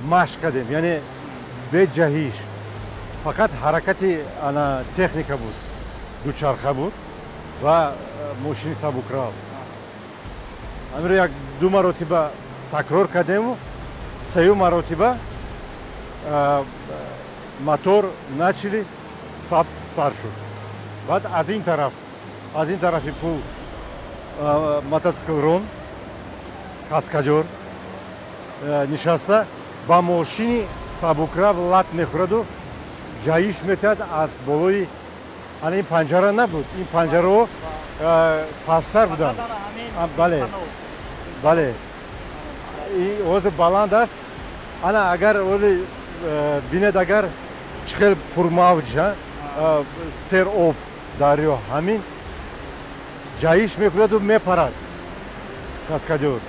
S7: машқ кардем, яъне бе ҷаҳиш, фақат ҳаракати ана техника буд, дучарха буд ва мошини сабукрав. Ҳаминро як-ду маротиба такрор кардему, сеюм маротиба мотор начали, сабт сар шуд. Баъд аз ин тарафи пул мотоциклрон, каскадёр нишаста ба мошини сабукрав лат мехӯраду ҷаҳиш метиҳад аз болои. Ана ин панҷара набуд, ин панҷараҳо пасттар буданд. Бале, бале, ҳозир баланд аст. Ана агар оли бинед, агар чӣ хел пурмавҷ, сер об дарё, ҳамин ҷаҳиш мекунаду мепарад каскадёр.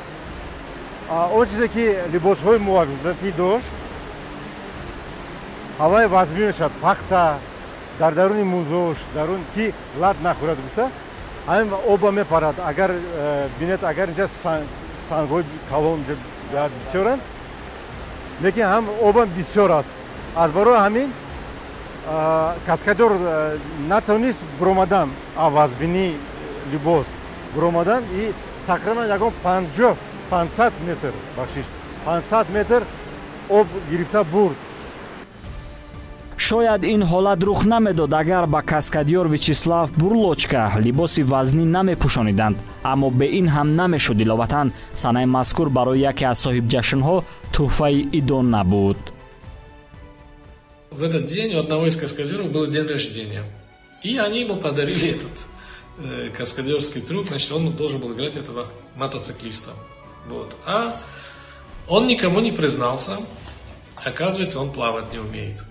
S7: Он чизе ки либосҳои муҳофизатӣ дошт, ҳаваи вазмин мешавад, пахта дар даруни музош, дарун ки лат нахӯрад гуфта, ҳамин оба мепарад. Агар бинед, агар инҷа сангҳои калон бисёранд, лекин ҳам обам бисёр аст. Аз барои ҳамин каскадёр натавонист буромадан, вазбинии либос буромадан и тақрибан ягон 500 метр, бахшиш, 500 метр об гирифта бурд.
S1: Шояд ин ҳолат рух намедод, агар ба каскадёр Вячеслав Бурлочка либоси вазнӣ намепӯшониданд, аммо бе ин ҳам намешуд. Иловатан, санаи мазкур барои яке аз соҳибҷашнҳо тӯҳфаи идон набуд.
S6: В этот день у одного из каскадеров был день рождения. И они ему подарили этот каскадерский трюк, значит, он должен был играть этого мотоциклиста. Вот. А он никому не признался. Оказывается, он плавать не умеет.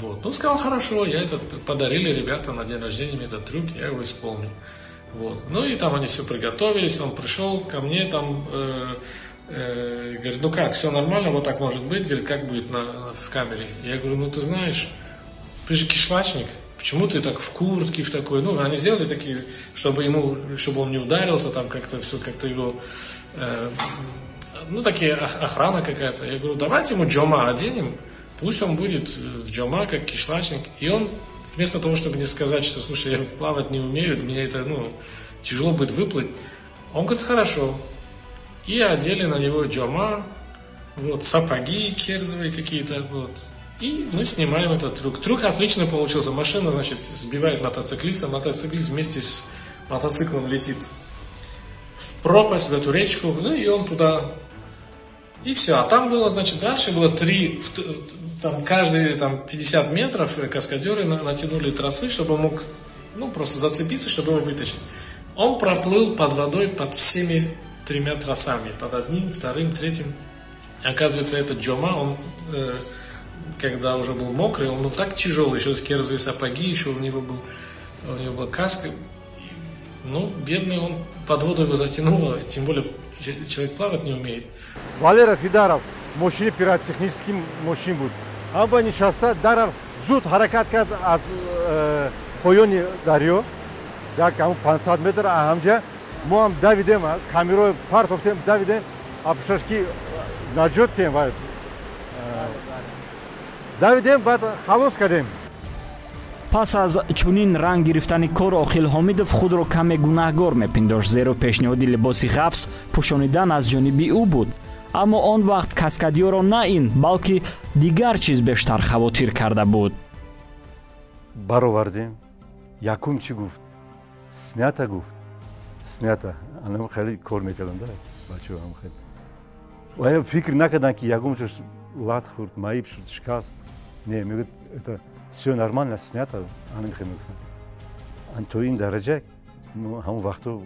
S6: Вот. Ну, сказал, хорошо, я этот, подарили ребята на день рождения мне этот трюк, я его исполню. Вот. Ну и там они все приготовились, он пришел ко мне, там, говорит, ну как, все нормально, вот так может быть, говорит, как будет в камере? Я говорю, ну ты знаешь, ты же кишлачник, почему ты так в куртке, в такой, ну, они сделали такие, чтобы ему, чтобы он не ударился, там как-то все, как-то его, ну, такие охрана какая-то. Я говорю, давайте ему джома оденем, пусть он будет в джома, как кишлачник. И он, вместо того, чтобы не сказать, что, слушай, я плавать не умею, мне это, ну, тяжело будет выплыть, он говорит, хорошо. И одели на него джома, вот, сапоги керзовые какие-то, вот. И мы снимаем этот трюк. Трюк отлично получился. Машина, значит, сбивает мотоциклиста. Мотоциклист вместе с мотоциклом летит в пропасть, в эту речку. Ну и он туда. И все. А там было, значит, дальше было три, там каждые там, 50 метров каскадеры натянули тросы, чтобы он мог, ну, просто зацепиться, чтобы его вытащить. Он проплыл под водой под всеми тремя тросами. Под одним, вторым, третьим. Оказывается, этот Джома, он, когда уже был мокрый, он был так тяжелый, еще керзовые сапоги, еще у него была каска. Ну, бедный, он под воду его затянуло, тем более человек плавать не умеет.
S7: Валера Фидаров, мошини пиротехнический мошин буд. Аммо нишаста дарав зуд ҳаракат кард аз поёни дарё, як 500 метр ҳамҷа. Мо ҳам давидем, камеро партофтем, давидем, апушаш ки наҷот тем ва давидем, баъд халос кардем.
S1: Пас аз чунин ранг гирифтани кор Охил Ҳомидов худро каме гунаҳгор мепиндошт, зеро пешниҳоди либоси ғафс пӯшонидан аз ҷониби ӯ буд. Аммо он вақт каскадиёро на ин, балки дигар чиз бештар хавотир карда буд.
S7: Баровардем. Якум чӣ гуфт? Снято гуфт. Снято. Анам хеле кор мекардам, да? Бачаҳо ҳам хеле. Ва фикр накарданд, ки ягон чиз лат хӯрд, маиб шуд, шикаст. Не, мегӯяд, это все нормально, снято. Анам хеле мегуфтанд. То ин дараҷа ҳамон вақто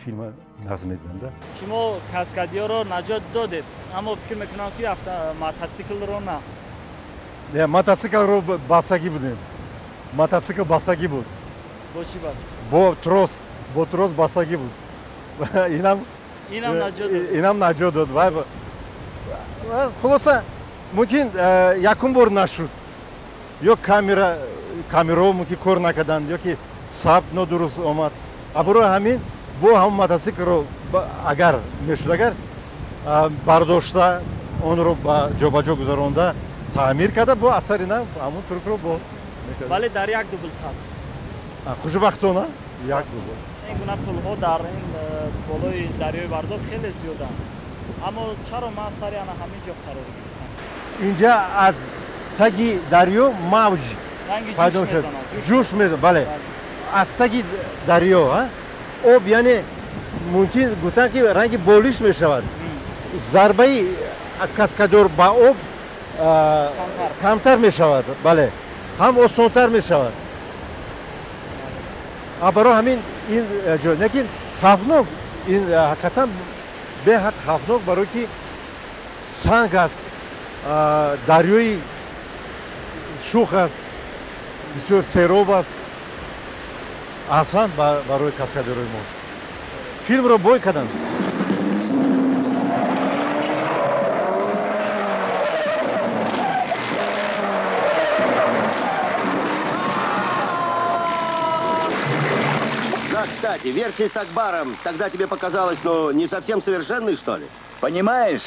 S7: филма назм медиданд, да?
S3: Шумо каскадиёро наҷот додед, аммо фикр мекунам, ки мотоциклро на.
S7: Не, мотоциклро бастагӣ будем. Мотоцикл бастагӣ буд.
S3: Бо чӣ баст?
S7: Бо трос, бо трос бастагӣ буд. Инам
S3: наҷот дод.
S7: Инам наҷот дод. Хулоса, мумкин якум бор нашуд. Ё камераҳо мумкин кор накарданд, ё ки сабт нодуруст омад. А барои ҳамин бо ҳамон мотоциклро агар мешуд, агар бардошта онро ба ҷобаҷо гузаронда таъмир карда, бо асари нав ҳамон трюкро бо.
S3: Вале дар як дубл сабт.
S7: Хушбахтона як дубл.
S3: Ин гуна пулҳо дар ин болои дарёи Варзоб хеле зиёданд. Аммо чаро ман сари ана ҳамин ҷо қарор гирифтам?
S7: Инҷа аз таги дарё мавҷ пайдо мешавад. Ҷӯш мезанад, бале. Аз таги дарё об, яъне мумкин гуфтан, ки ранги болиш мешавад. Зарбаи каскадёр ба об камтар мешавад, бале, ҳам осонтар мешавад. Барои ҳамин ин ҷой, лекин хавфнок, ин ҳақиқатан беҳад хавфнок, барое ки санг аст, дарёи шух аст, бисёр сероб аст. Аҳсан барои каскадёрои мо. Филмро бой карданд.
S8: Да, кстати, версия с Акбаром тогда тебе показалась, ну, не совсем совершенной, что ли?
S11: Понимаешь,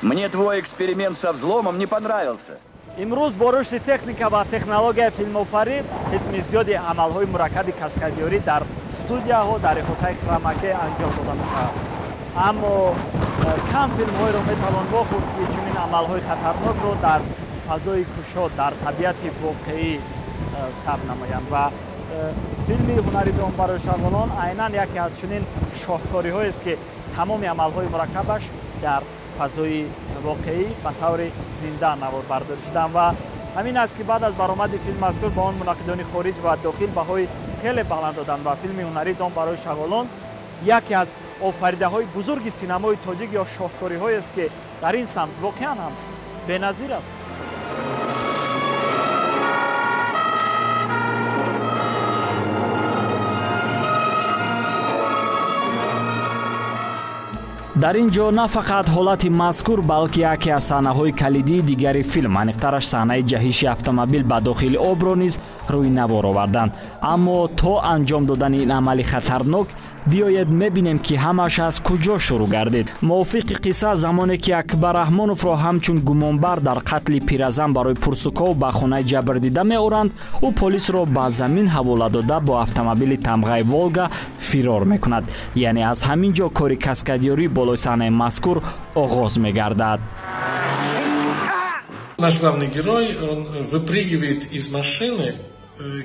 S11: мне твой эксперимент со взломом не понравился.
S3: Имрӯз бо рушди техника ва технологияи филмофарӣ қисми зиёди амалҳои мураккаби каскадиёрӣ дар студияҳо дар иҳотаи хромакей анҷом дода мешавад. Аммо кам филмҳоеро метавон вохӯрд, ки чунин амалҳои хатарнокро дар фазои кушод, дар табиати воқеӣ сабт намоянд. Ва филми ҳунари дом барои шағолон айнан яке аз чунин шоҳкориҳоест, ки тамоми амалҳои мураккабаш дар фазои воқеӣ ба таври зинда наворбардорӣ шуданд. Ва ҳамин аст, ки баъд аз баромади филм мазкур ба он мунаққидони хориҷ ва дохил баҳои хеле баланд доданд ва филми ҳунари дом барои шағолон яке аз офаридаҳои бузурги синамои тоҷик ё шоҳкориҳоест, ки дар ин самт воқеан ҳам беназир аст.
S1: Дар ин ҷо на фақат ҳолати мазкур, балки яке аз саҳнаҳои калидии дигари филм, аниқтараш саҳнаи ҷаҳиши автомобил ба дохили обро низ рӯи навор оварданд. Аммо то анҷом додани ин амали хатарнок биёед мебинем, ки ҳамаш аз куҷо шурӯъ гардид. Мувофиқи қисса, замоне ки Акбар Раҳмоновро ҳамчун гумонбар дар қатли пиразан барои пурсуков ба хонаи ҷабрдида меоранд, ӯ полисро ба замин ҳавола дода бо автомобили тамғаи Волга фирор мекунад. Яъне аз ҳамин ҷо кори каскадиёрӣ болои саҳнаи мазкур оғоз мегардад.
S6: Наш главный герой, он выпрыгивает из машины,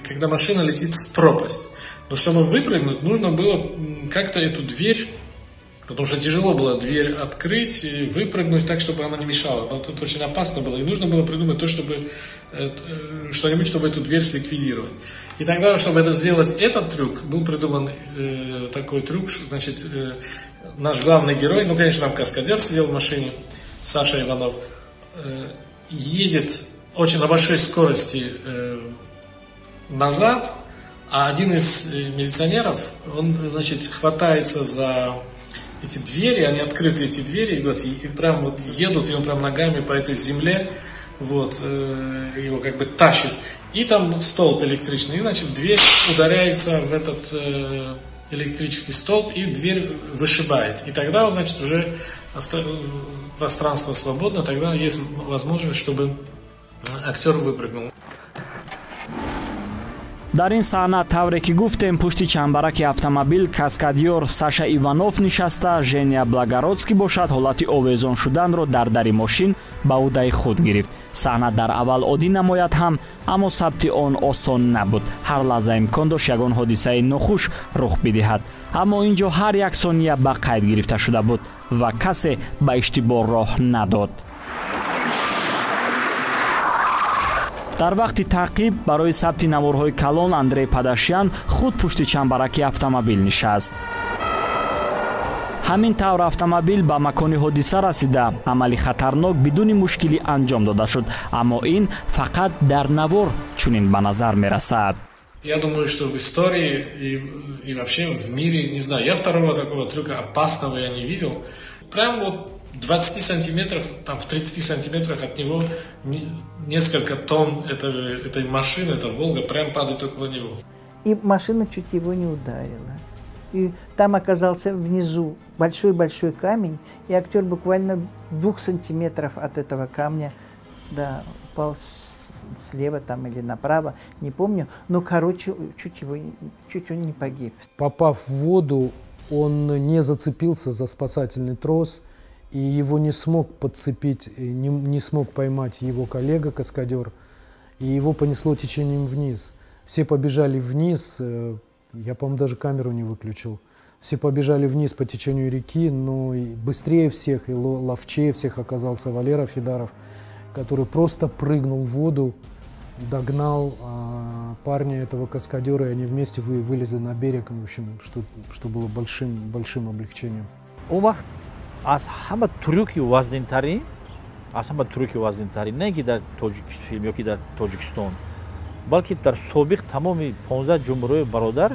S6: когда машина летит в пропасть. Но чтобы выпрыгнуть, нужно было как-то эту дверь, потому что тяжело было дверь открыть и выпрыгнуть так, чтобы она не мешала. Но это очень опасно было. И нужно было придумать то, чтобы что-нибудь, чтобы эту дверь сликвидировать. И тогда, чтобы это сделать, этот трюк, был придуман такой трюк, значит, наш главный герой, ну, конечно, там каскадер сидел в машине, Саша Иванов, едет очень на большой скорости назад, а один из милиционеров, он, значит, хватается за эти двери, они открыты, эти двери, и, вот, и прям вот едут, и он прям ногами по этой земле, вот, его как бы тащит. И там столб электричный, и, значит, дверь ударяется в этот электрический столб, и дверь вышибает. И тогда, значит, уже пространство свободно, тогда есть возможность, чтобы актер выпрыгнул.
S1: Дар ин саҳна, тавре ки гуфтем, пушти чамбараки автомобил каскадёр Саша Иванов нишаста, Женя Благородский бошад, ҳолати овезон шуданро дар дари мошин ба ӯҳдаи худ гирифт. Саҳна дар аввал оддӣ намояд ҳам, аммо сабти он осон набуд. Ҳар лаҳза имкон дошт ягон ҳодисаи нохуш рух бидиҳад, аммо ин ҷо ҳар як сония ба қайд гирифта шуда буд ва касе ба иштибоҳ роҳ надод. Дар вақти таъқиб барои сабти наворҳои калон Андрей Падашян худ пушти чамбараки автомобил нишаст. Ҳамин тавр автомобил ба макони ҳодиса расида, амали хатарнок бидуни мушкилӣ анҷом дода шуд, аммо ин фақат дар навор чунин ба назар мерасад.
S6: Я думаю, что в истории и вообще в мире, не знаю, я второго такого трюка опасного я не видел. Прям вот 20 сантиметрах, там в 30 сантиметрах от него несколько тонн этой машины, эта «Волга», прям падает около него.
S15: И машина чуть его не ударила. И там оказался внизу большой-большой камень, и актер буквально 2 сантиметров от этого камня, да, упал слева там или направо, не помню, но, короче, чуть он не погиб.
S5: Попав в воду, он не зацепился за спасательный трос, и его не смог подцепить, не смог поймать его коллега-каскадер, и его понесло течением вниз. Все побежали вниз, я, по-моему, даже камеру не выключил. Все побежали вниз по течению реки, но быстрее всех и ловчее всех оказался Валера Фидаров, который просто прыгнул в воду, догнал парня этого каскадера, и они вместе вылезли на берег, в общем, что было большим облегчением.
S4: Аз ҳама трюки вазнинтарин, аз ҳама трюки вазнинтарин, не ки дар тоҷикфилм ё ки дар Тоҷикистон, балки дар собиқ тамоми 15 ҷумҳуриҳои бародар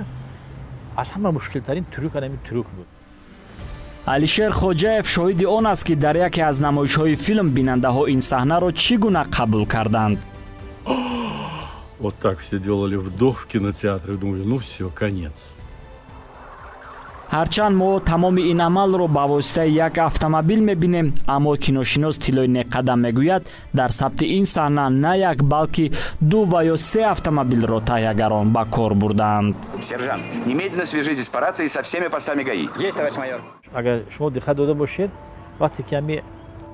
S4: аз ҳама мушкилтарин трюк ана ҳамин трюк буд.
S1: Алишер Хоҷаев шоҳиди он аст, ки дар яке аз намоишҳои филм бинандаҳо ин саҳнаро чӣ гуна қабул карданд.
S12: Вот так все делали вдох в кинотеатре, думали, ну все, конец.
S1: Ҳарчанд мо тамоми ин амалро ба воситаи як автомобил мебинем, аммо киношинос Тиллои Неққадам мегӯяд, дар сабти ин саҳна на як, балки ду ва ё се автомобилро таҳиягарон ба кор бурдаанд.
S11: Сержант, немедленно свяжитесь по рации со всеми постами ГАИ. Есть, товарищ майор.
S4: Агар шумо диққат дода бошед, вақте ки ҳами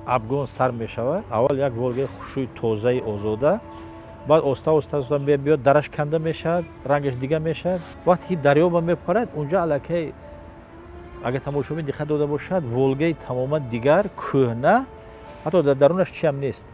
S4: обгон сар мешавад, аввал як Волгаи хушрӯи тозаи озода, баъд оста оста мебиёд, дараш канда мешавад, рангаш дига мешавад. Вақте ки дарёба мепарад, унҷо аллакай, агар тамошобин диққат дода бошад, Волгаи тамоман дигар, кӯҳна, ҳатто дар дарунаш чиам нест,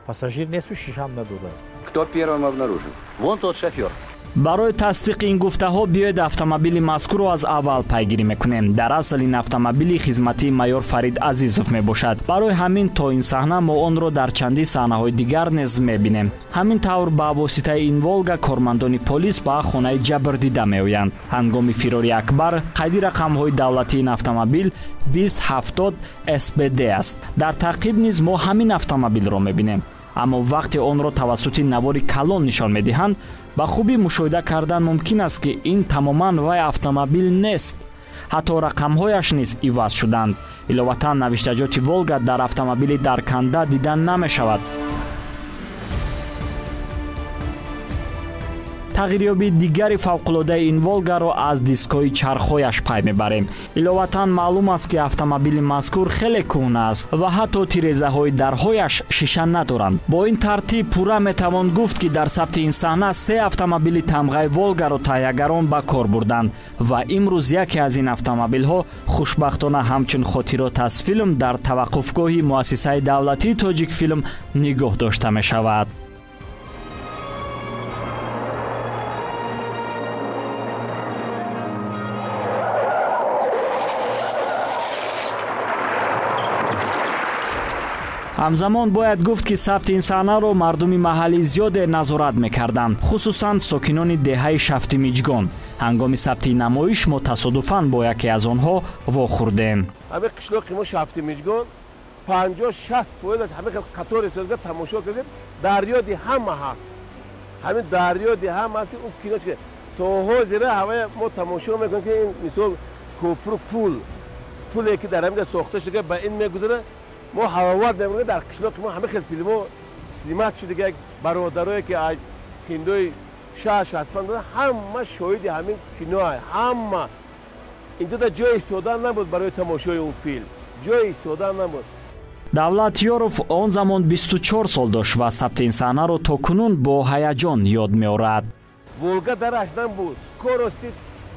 S4: пассажир несту шишаам надорад.
S11: Кто первым обнаружил? Вон тот шофер.
S1: Барои тасдиқи ин гуфтаҳо биёед автомобили мазкурро аз аввал пайгирӣ мекунем. Дар асл ин автомобили хизматии майор Фарид Азизов мебошад. Барои ҳамин то ин саҳна мо онро дар чандин саҳнаҳои дигар низ мебинем. Ҳамин тавр ба воситаи ин Волга кормандони полис ба хонаи ҷабрдида меоянд. Ҳангоми фирори Акбар қайди рақамҳои давлатии ин автомобил 2070 СБД аст. Дар таъқиб низ мо ҳамин автомобилро мебинем, аммо вақте онро тавассути навори калон нишон медиҳанд, ба хубӣ мушоҳида кардан мумкин аст, ки ин тамоман вай автомобил нест. Ҳатто рақамҳояш низ иваз шуданд. Иловатан навиштаҷоти Волга дар автомобили дарканда дида намешавад. Тағйирёбии дигари фавқулодаи ин Волгаро аз дискҳои чархҳояш пай мебарем. Иловатан маълум аст, ки автомобили мазкур хеле кӯҳна аст ва ҳатто тирезаҳои дарҳояш шиша надоранд. Бо ин тартиб пурра метавон гуфт, ки дар сабти ин саҳна се автомобили тамғаи Волгаро таҳиягарон ба кор бурданд ва имрӯз яке аз ин автомобилҳо хушбахтона ҳамчун хотирот аз филм дар таваққуфгоҳи муассисаи давлатии Тоҷикфилм нигоҳ дошта мешавад. Ҳамзамон бояд гуфт, ки сабти ин саҳнаро мардуми маҳаллӣ зиёде назорат мекарданд, хусусан сокинони деҳаи Шафтимиҷгон. Ҳангоми сабти намоиш мо тасодуфан бо яке аз онҳо вохӯрдем.
S8: Ҳамин қишлоқи мо Шафтимиҷгон 50-60% аз ҳамин қатори истода тамошо кардем, дарёди ҳама ҳаст. Ҳамин дарёди ҳама ҳаст, ки ӯ кино чӣ то ҳозира ҳавая мо тамошо мекунем, ки ин мисол кӯпру пуле ки дар ҳамин сохта шуда ба ин мегузарад. Мо ҳаловат мемонем, дар қишлоқи мо ҳама хел филмҳо снимат шуда, як бародарое ки аз синдои 65 ҳама шоҳиди ҳамин киноа, ҳама инҷо дар ҷои истодан набуд барои тамошои он филм, ҷои истодан набуд.
S1: Давлат Ёров он замон 24 сол дошт ва сабти ин саҳнаро то кунун бо ҳаяҷон ёд меорад.
S8: Волга дараш набуд, скорости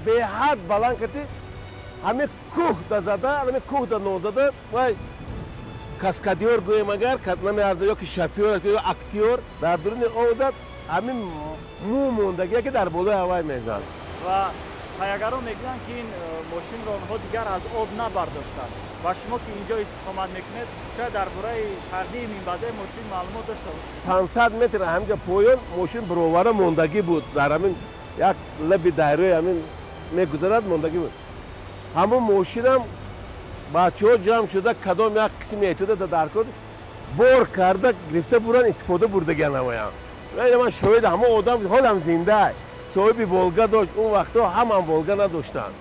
S8: беҳад баланд карди, ҳамин кӯҳ да зада, ҳамин кӯҳ да нозада, вай каскадёр гӯем агар намеарзад, ё ки шофёр ё актёр дар дуруни одат ҳамин мӯ мондагие ки дар болои ҳавай мезад.
S3: Ва таҳиягарон мегӯянд, ки ин мошинро онҳо дигар аз об набардоштанд ва шумо ки инҷо истиқомат мекунед, шояд дар бораи тағйири минбаъдаи мошин маълумот дошта бошед.
S8: 500 метр ҳаминҷа поён мошин бировара мондагӣ буд, дар ҳамин як лаби дайрои ҳамин мегузарад мондагӣ буд. Ҳамон мошинам бачаҳо ҷамъ шуда кадом як қисми эҳтиёта дар кор бор карда гирифта буран истифода бурдагиан ҳамаям. Ман шоҳид ҳамон одам ҳолам зинда, соҳиби Волга дошт, он вақтҳо ҳамам Волга надоштанд.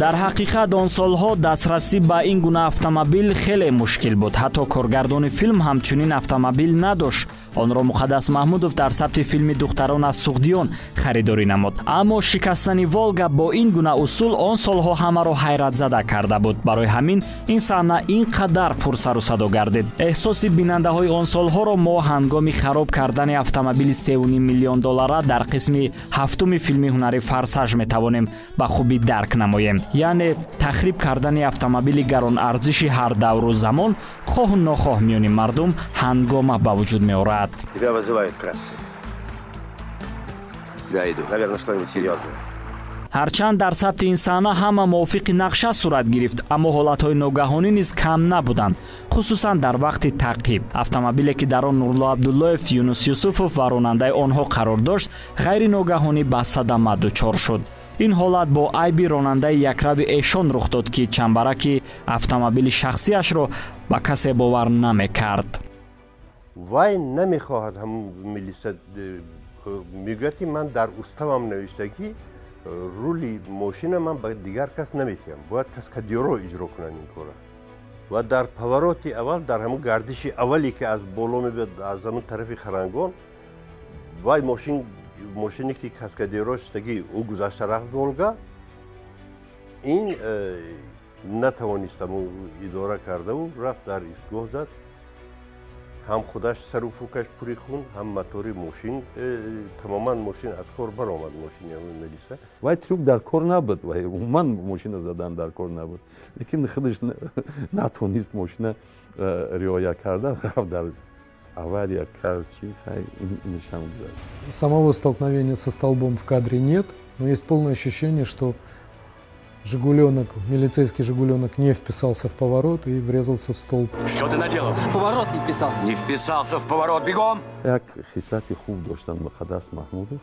S1: Дар ҳақиқат он солҳо дастрасӣ ба ин гуна автомобил хеле мушкил буд. Ҳатто коргардони филм ҳамчунин автомобил надошт. Онро Муқаддас Маҳмудов дар сабти филми «Духтарон аз Суғдиён» харидорӣ намуд. Аммо шикастани Волга бо ин гуна усул он солҳо ҳамаро ҳайратзада карда буд. Барои ҳамин ин саҳна ин қадар пурсару садо гардид. Эҳсоси бинандаҳои он солҳоро мо ҳангоми хароб кардани автомобили 3,5 миллион доллара дар қисми ҳафтуми филми ҳунари «Форсаж» метавонем ба хубӣ дарк намоем. Яъне тахриб кардани автомобили гаронарзиши ҳар давру замон хоҳу нохоҳ миёни мардум ҳангома ба вуҷуд меорад.
S8: Тебя вызывают к рации. Я иду. Наверное, что-нибудь серьезное.
S1: Ҳарчанд дар сабти ин саҳна ҳама мувофиқи нақша сурат гирифт, аммо ҳолатҳои ногаҳонӣ низ кам набуданд, хусусан дар вақти таъқиб. Автомобиле ки дар он Нурулло Абдуллоев, Юнус Юсуфов ва ронандаи онҳо қарор дошт, ғайри ногаҳонӣ ба садама дучор шуд. Ин ҳолат бо айби ронандаи якрави эшон рух дод, ки чамбараки автомобили шахсиашро ба касе бовар намекард.
S13: Вай намехоҳад ҳамун милиса мегӯяд, ки ман дар уставам навишта, ки рули мошина ман ба дигар кас наметиҳам, бояд каскадёрро иҷро кунанд ин кора. Ва дар повороти аввал, дар ҳамун гардиши аввале ки аз боло мебиёд, аз ҳамун тарафи Харангон, вай мошине ки каскадёрро шудаги ӯ гузашта рафт Волга, ин натавонист ҳамун идора кардаву рафт дар истгоҳ зад. Ҳам худаш сару фукаш пури хун, ҳам мотори мошин тамоман мошин аз кор баромад, мошини ҳамун милиса. Вай трюк дар кор набуд, вай умуман мошина задан дар кор набуд, лекин худаш натонист мошина риоя карда, рафт дар авария кард, чи инашам гузашт.
S5: Самого столкновения со столбом в кадре нет, но есть полное ощущение, что «Жигуленок», милицейский «Жигуленок» не вписался в поворот и врезался в столб.
S11: Что ты наделал? В поворот не вписался. Не вписался в поворот, бегом!
S13: Як хислати хуб доштан Муқаддас Маҳмудов,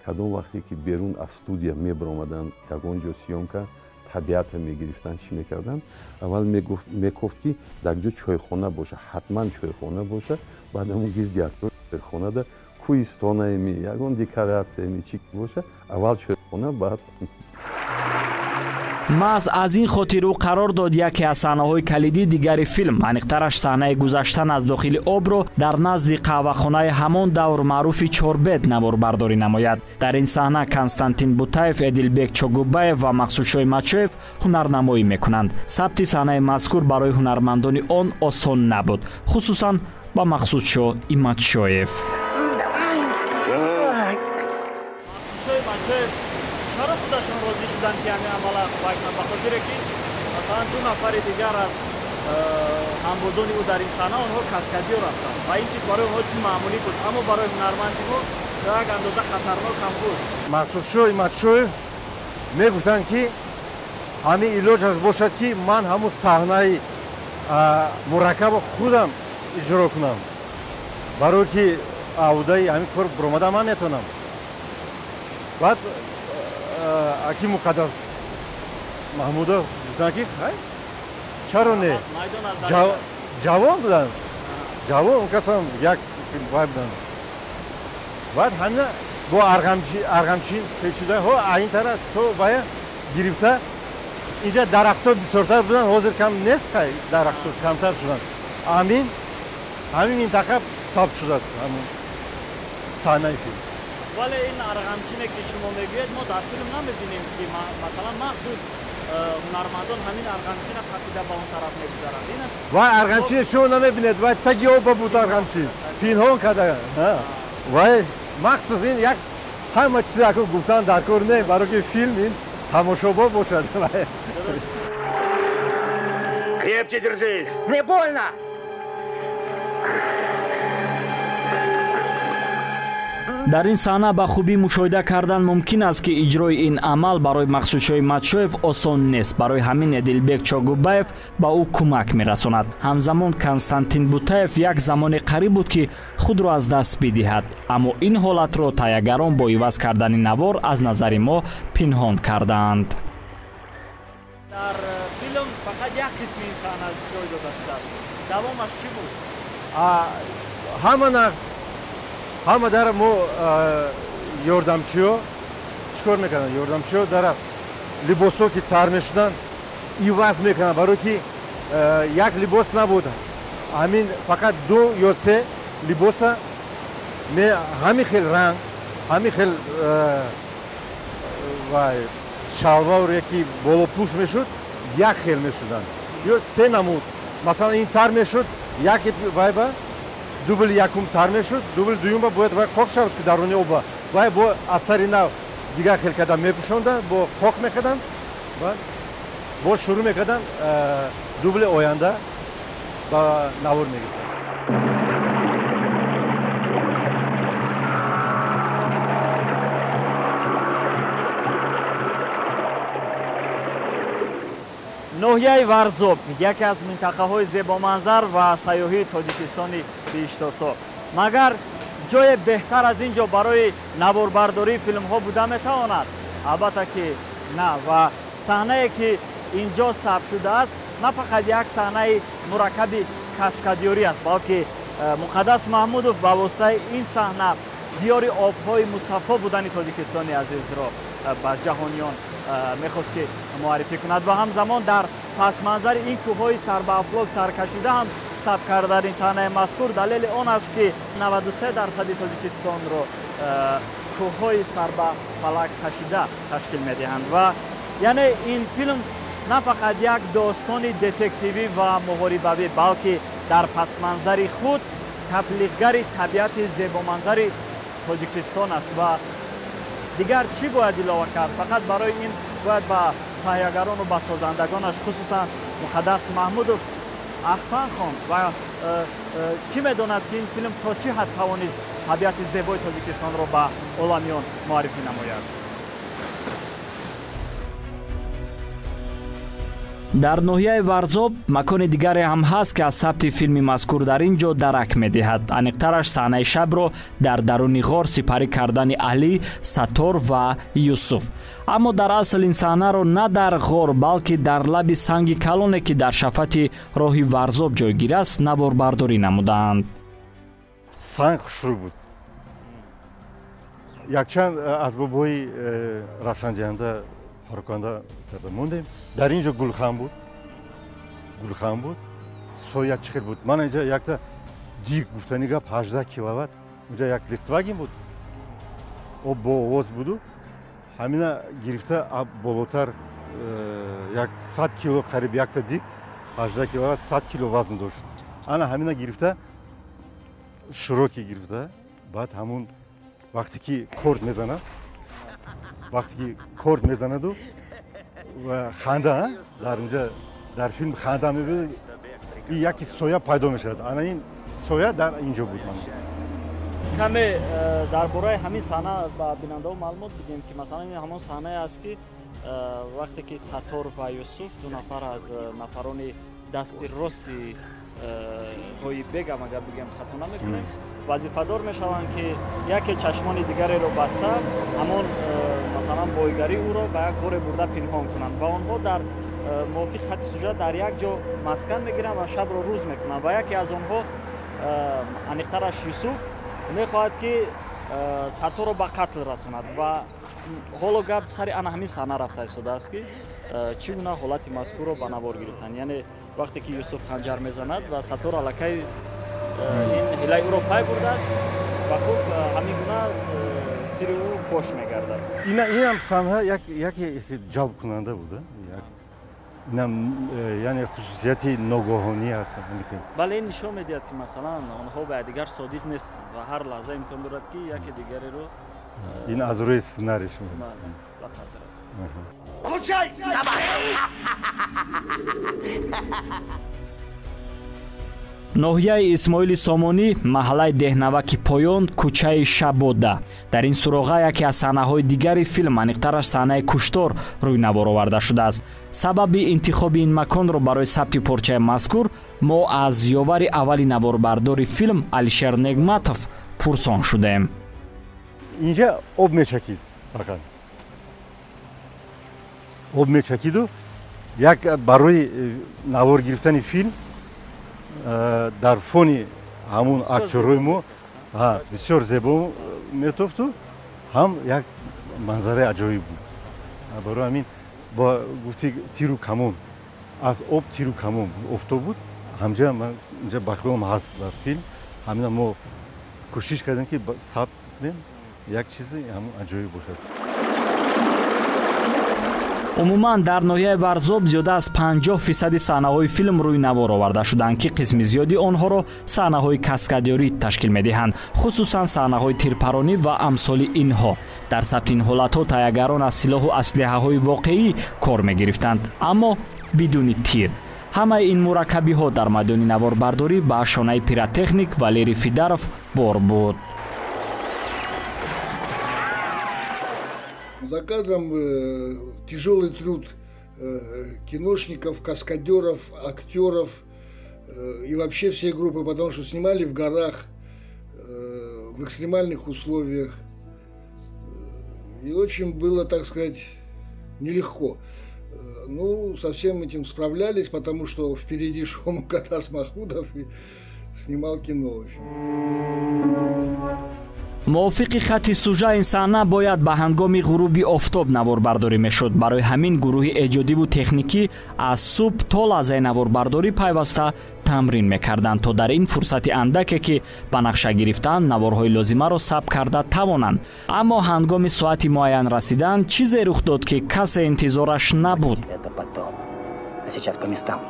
S13: кадом вақте ки берун аз студия мебаромаданд, ягон ҷо съёмка, табиатро мегирифтанд, чӣ мекарданд, аввал мекофт, ки дар ҷо чойхона боша, ҳатман чойхона боша, баъд ҳамун гирди атрофи чойхонада кӯҳистонаеми, ягон декоратсиями, чӣ боша, аввал чойхона, баъд.
S1: Маҳз аз ин хотир ӯ қарор дод яке аз саҳнаҳои калидии дигари филм, аниқтараш саҳнаи гузаштан аз дохили обро дар назди қаҳвахонаи ҳамон давр маъруфи Чорбет наворбардорӣ намояд. Дар ин саҳна Константин Бутаев, Эдилбек Чогубаев ва Мақсудшоҳ Иматшоев ҳунарнамоӣ мекунанд. Сабти саҳнаи мазкур барои ҳунармандони он осон набуд, хусусан ба Мақсудшоҳ Иматшоев.
S3: Чаро худашон розӣ шуданд, ки ҳамин амала бикунанд? Ба хотире ки масалан ду нафари дигар аз ҳамбозони ӯ дар ин саҳна онҳо каскадёр ҳастанд ва ин чиз барои онҳо чизи маъмулӣ буд, аммо барои ҳунарманди мо то як андоза хатарнок ҳам буд.
S7: Мақсудшоҳ Иматшоев мегуфтанд, ки ҳамин илоҷ аст бошад, ки ман ҳамун саҳнаи мураккабро худам иҷро кунам, барое ки аҳудаи ҳамин кор баромада ман метавонам. Баъд аки Муқаддас Маҳмудов гуфтанд, ки хай, чаро не, ҷавон буданд, ҷавон, он касам як вай буданд. Баъд ҳамина бо арғамчин печида ҳо ин тараф то вая гирифта, инҷа дарахтҳо бисёртар буданд, ҳозир кам нест, хай дарахтҳо камтар шуданд. Ҳамин минтақа сабт шудааст ҳамун саҳнаи филм.
S3: Вале ин арғамчине, ки шумо мегӯед, мо дар филм намебинем, ки масалан махсус ҳунармандон ҳамин арғамчина қапида ба он тараф мегузаранд.
S7: Вай арғамчине шумо намебинед, вай таги оба буд арғамчин, пинҳон карда. Вай махсус ин як ҳама чизе ако гуфтан дар кор не, баро ки филм ин тамошобоб бошад.
S10: Крепче держись!
S22: Мне больно!
S1: Дар ин саҳна ба хубӣ мушоҳида кардан мумкин аст, ки иҷрои ин амал барои Мақсудшоҳ Иматшоев осон нест. Барои ҳамин Эдилбек Чогубаев ба ӯ кӯмак мерасонад. Ҳамзамон Константин Бутаев як замоне қариб буд, ки худро аз даст бидиҳад, аммо ин ҳолатро таҳиягарон бо иваз кардани навор аз назари мо пинҳон кардаанд.
S3: Дар филм фақат як қисми ин саҳна ҷой дода шудааст. Давомаш чӣ буд?
S7: Ҳама нақс, ҳама дар мо ёрдамчиҳо чӣ кор мекарданд? Ёрдамчиҳо дар либосҳо ки тар мешуданд, иваз мекарданд, барое ки як либос набуд, ҳамин фақат ду ё се либоса ҳамин хел ранг, ҳамин хел шалвор яки болопӯш мешуд, як хел мешуданд ё се намуд. Масалан, ин тар мешуд, яке вайба дубли якум тар мешуд, дубли дуюмба бояд вай қоқ шавад, ки даруни оба вай бо асари нав дигар хел карда мепӯшонданд, бо қоқ мекарданд, бо шурӯъ мекарданд, дубли оянда ба навор мегирифтанд.
S3: Ноҳияи Варзоб яке аз минтақаҳои зебоманзар ва сайёҳии Тоҷикистони биҳиштосо. Магар ҷое беҳтар аз ин ҷо барои наворбардории филмҳо буда метавонад? Албатта ки на. Ва саҳнае, ки ин ҷо сабт шудааст, на фақат як саҳнаи мураккаби каскадёрӣ аст, балки Муқаддас Маҳмудов ба воситаи ин саҳна диёри обҳои мусаффо будани Тоҷикистони азизро ба ҷаҳониён мехост ки муаррифӣ кунад ва ҳамзамон дар пасманзари ин кӯҳҳои сарбаафлок саркашида ҳам сабт кардани саҳнаи мазкур далели он аст, ки 93% Тоҷикистонро кӯҳҳои сарбафалак кашида ташкил медиҳанд. Ва яъне ин филм на фақат як достони детективӣ ва муҳорибавӣ, балки дар пасманзари худ таблиғгари табиати зебоманзари Тоҷикистон аст. Ва дигар чӣ бояд илова кард? Фақат барои ин бояд ба таҳиягарону ба созандагонаш, хусусан Муқаддас Маҳмудов, аҳсан хонд. Ва кӣ медонад, ки ин филм то чӣ ҳад тавонист табиати зебои Тоҷикистонро ба оламиён муаррифӣ намояд.
S1: Дар ноҳияи Варзоб макони дигаре ҳам ҳаст, ки аз сабти филми мазкур дар ин ҷо дарак медиҳад. Аниқтараш саҳнаи шабро дар даруни ғор сипарӣ кардани Алӣ, Саттор ва Юсуф. Аммо дар асл ин саҳнаро на дар ғор, балки дар лаби санги калоне, ки дар шафати роҳи Варзоб ҷойгир аст, наворбардорӣ намудаанд.
S7: Санг хушрӯ буд. Якчанд асбобҳои равшандиҳанда Пароканда карда мондем. Дар ин ҷо гулхан буд, гулхан буд, соя чӣ хел буд. Ман инҷа якта диг, гуфтани гап, 18 киловатт, унҷа як Лихтваген буд, об бо овоз буду, ҳамина гирифта болотар як 100 кило қариб, якта диг 18 киловатт, 100 кило вазн дошт. Ана ҳамина гирифта, широки гирифта, баъд ҳамун вақте ки корд мезанад, вақте ки корд мезанаду ва ханда, дар унҷа дар филм ханда мебинад, яке соя пайдо мешавад. Ана ин соя дар инҷо буд.
S3: Каме дар бораи ҳамин саҳна ба бинандаҳо маълумот бидем, ки масалан ин ҳамон саҳнае аст, ки вақте ки Саттор ва Юсуф, ду нафар аз нафарони дасти рости Ғоиббегам, агар бигем хато намекунем, вазифадор мешаванд, ки яке чашмони дигареро баста, ҳамон масалан бойгарии ӯро ба як ғоре бурда пинҳон кунанд ва онҳо дар мувофиқи хатти сюжет дар як ҷо маскан мегиранд ва шабро рӯз мекунанд. Ва яке аз онҳо, аниқтараш Юсуф, мехоҳад, ки Сатторро ба қатл расонад. Ва ҳоло гап сари ана ҳамин саҳна рафта истодааст, ки чӣ гуна ҳолати мазкурро ба навор гирифтанд, яъне вақте ки Юсуф ханҷар мезанад ва Саттор аллакай ин ҳилаи ӯро пай бурдааст ва хуб ҳамин гуна сири ӯ фош мегардад.
S7: Инам саҳна яке ҷалбкунанда буд, инам яъне хусусияти ногоҳонӣ аст.
S3: Бале, ин нишон медиҳад, ки масалан онҳо ба якдигар содиқ нестанд ва ҳар лаҳза имкон дорад, ки яке дигареро
S7: Ин аз рӯи сценарий шуд.
S3: Ба қатл расонад.
S9: Получай, собака!
S1: Ноҳияи Исмоили Сомонӣ, маҳаллаи Деҳнаваки Поён, кӯчаи Шабода. Дар ин суроға яке аз саҳнаҳои дигари филм, аниқтараш саҳнаи куштор, рӯй навор оварда шудааст. Сабаби интихоби ин маконро барои сабти порчаи мазкур мо аз ёвари аввали наворбардори филм Алишер Негматов пурсон шудем.
S7: Инҷа об мечакид, фақат об мечакиду як барои навор гирифтани филм дар фони ҳамун актёрҳои мо бисёр зебо метофту, ҳам як манзараи аҷоиб буд. Барои ҳамин бо гуфти тиру камон, аз об тиру камон офтоб буд. Ҳамҷа инҷа ба хаёлам ҳаст дар филм, ҳамина мо кӯшиш кардем, ки сабт кунем як чизи ҳамун аҷоиб бошад.
S1: Умуман дар ноҳияи Варзоб зиёда аз 50 фисади саҳнаҳои филм рӯи навор оварда шуданд, ки қисми зиёди онҳоро саҳнаҳои каскадёрӣ ташкил медиҳанд, хусусан саҳнаҳои тирпаронӣ ва амсоли инҳо. Дар сабти ин ҳолатҳо таҳиягарон аз силоҳу аслиҳаҳои воқеӣ кор мегирифтанд, аммо бидуни тир. Ҳамаи ин мураккабиҳо дар майдони наворбардорӣ ба шонаи пиротехник Валерий Фидаров бор буд.
S2: За кадром тяжелый труд киношников, каскадеров, актеров и вообще всей группы, потому что снимали в горах, в экстремальных условиях. И очень было, так сказать, нелегко. Ну, со всем этим справлялись, потому что впереди шел Мукаддас Махмудов и снимал кино, в общем.
S1: Мувофиқи хатти сужа ин саҳна бояд ба ҳангоми ғуруби офтоб наворбардорӣ мешуд. Барои ҳамин гурӯҳи эҷодиву техникӣ аз субҳ то лаҳзаи наворбардорӣ пайваста тамрин мекарданд, то дар ин фурсати андаке, ки ба нақша гирифтанд, наворҳои лозимаро сабт карда тавонанд. Аммо ҳангоми соати муайян расидан чизе рух дод, ки касе интизораш набуд.
S22: Сейчас по местам.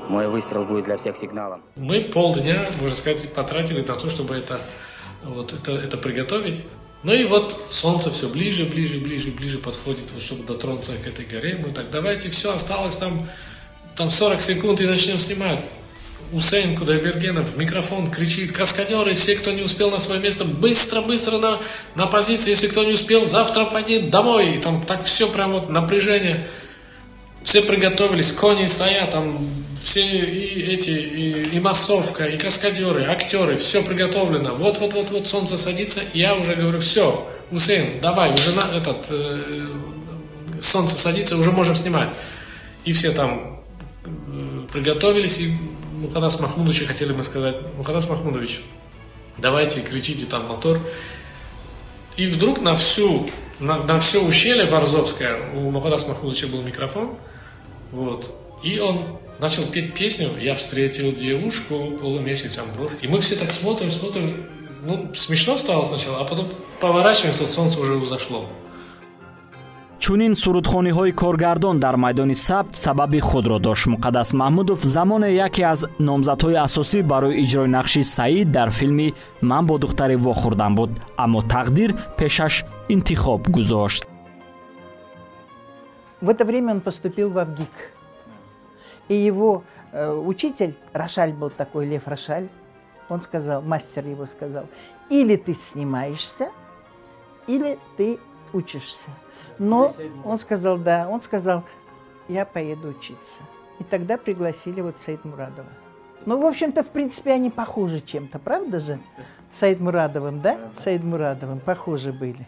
S22: Мой выстрел будет для всех сигналом.
S6: Мы полдня, можно сказать, потратили на то, чтобы это приготовить. Ну и вот солнце все ближе, ближе, ближе, ближе подходит, вот, чтобы дотронуться к этой горе. Мы так: давайте, все, осталось там 40 секунд, и начнем снимать. Усейн Кудайбергенов в микрофон кричит: каскадеры, все, кто не успел на свое место, быстро, быстро на позиции, если кто не успел, завтра пойди домой. И там так все прям вот напряжение. Все приготовились, кони стоят, там все и эти, и массовка, и каскадеры, актеры, все приготовлено. Вот-вот-вот-вот солнце садится, и я уже говорю: все, Усейн, давай, уже на этот, солнце садится, уже можем снимать. И все там приготовились, и Мукаддас Махмудовичу хотели мы сказать: Мукаддас Махмудович, давайте, кричите там мотор. И вдруг на всю На все ущелье Варзобское у Мукаддаса Махмудовича был микрофон. Вот. И он начал петь песню «Я встретил девушку, полумесяцем бровь». И мы все так смотрим, смотрим. Ну, смешно стало сначала, а потом поворачиваемся, солнце уже взошло.
S1: Чунин сурудхониҳои коргардон дар майдони сабт сабаби худро дошт. Муқаддас Маҳмудов замоне яке аз номзадҳои асосӣ барои иҷрои нақши Саид дар филми «Ман бо духтаре вохӯрдам» буд, аммо тақдир пешаш интихоб гузошт.
S15: В это время он поступил в ВГИК. И его учитель, Рошаль был такой, Лев Рошаль, он сказал, мастер его сказал, или ты снимаешься, или ты учишься. Но он сказал, да, он сказал, я поеду учиться. И тогда пригласили вот Саидмурадова. Ну, в общем-то, в принципе, они похожи чем-то, правда же? С Саидмурадовым, да? С Саидмурадовым похожи были.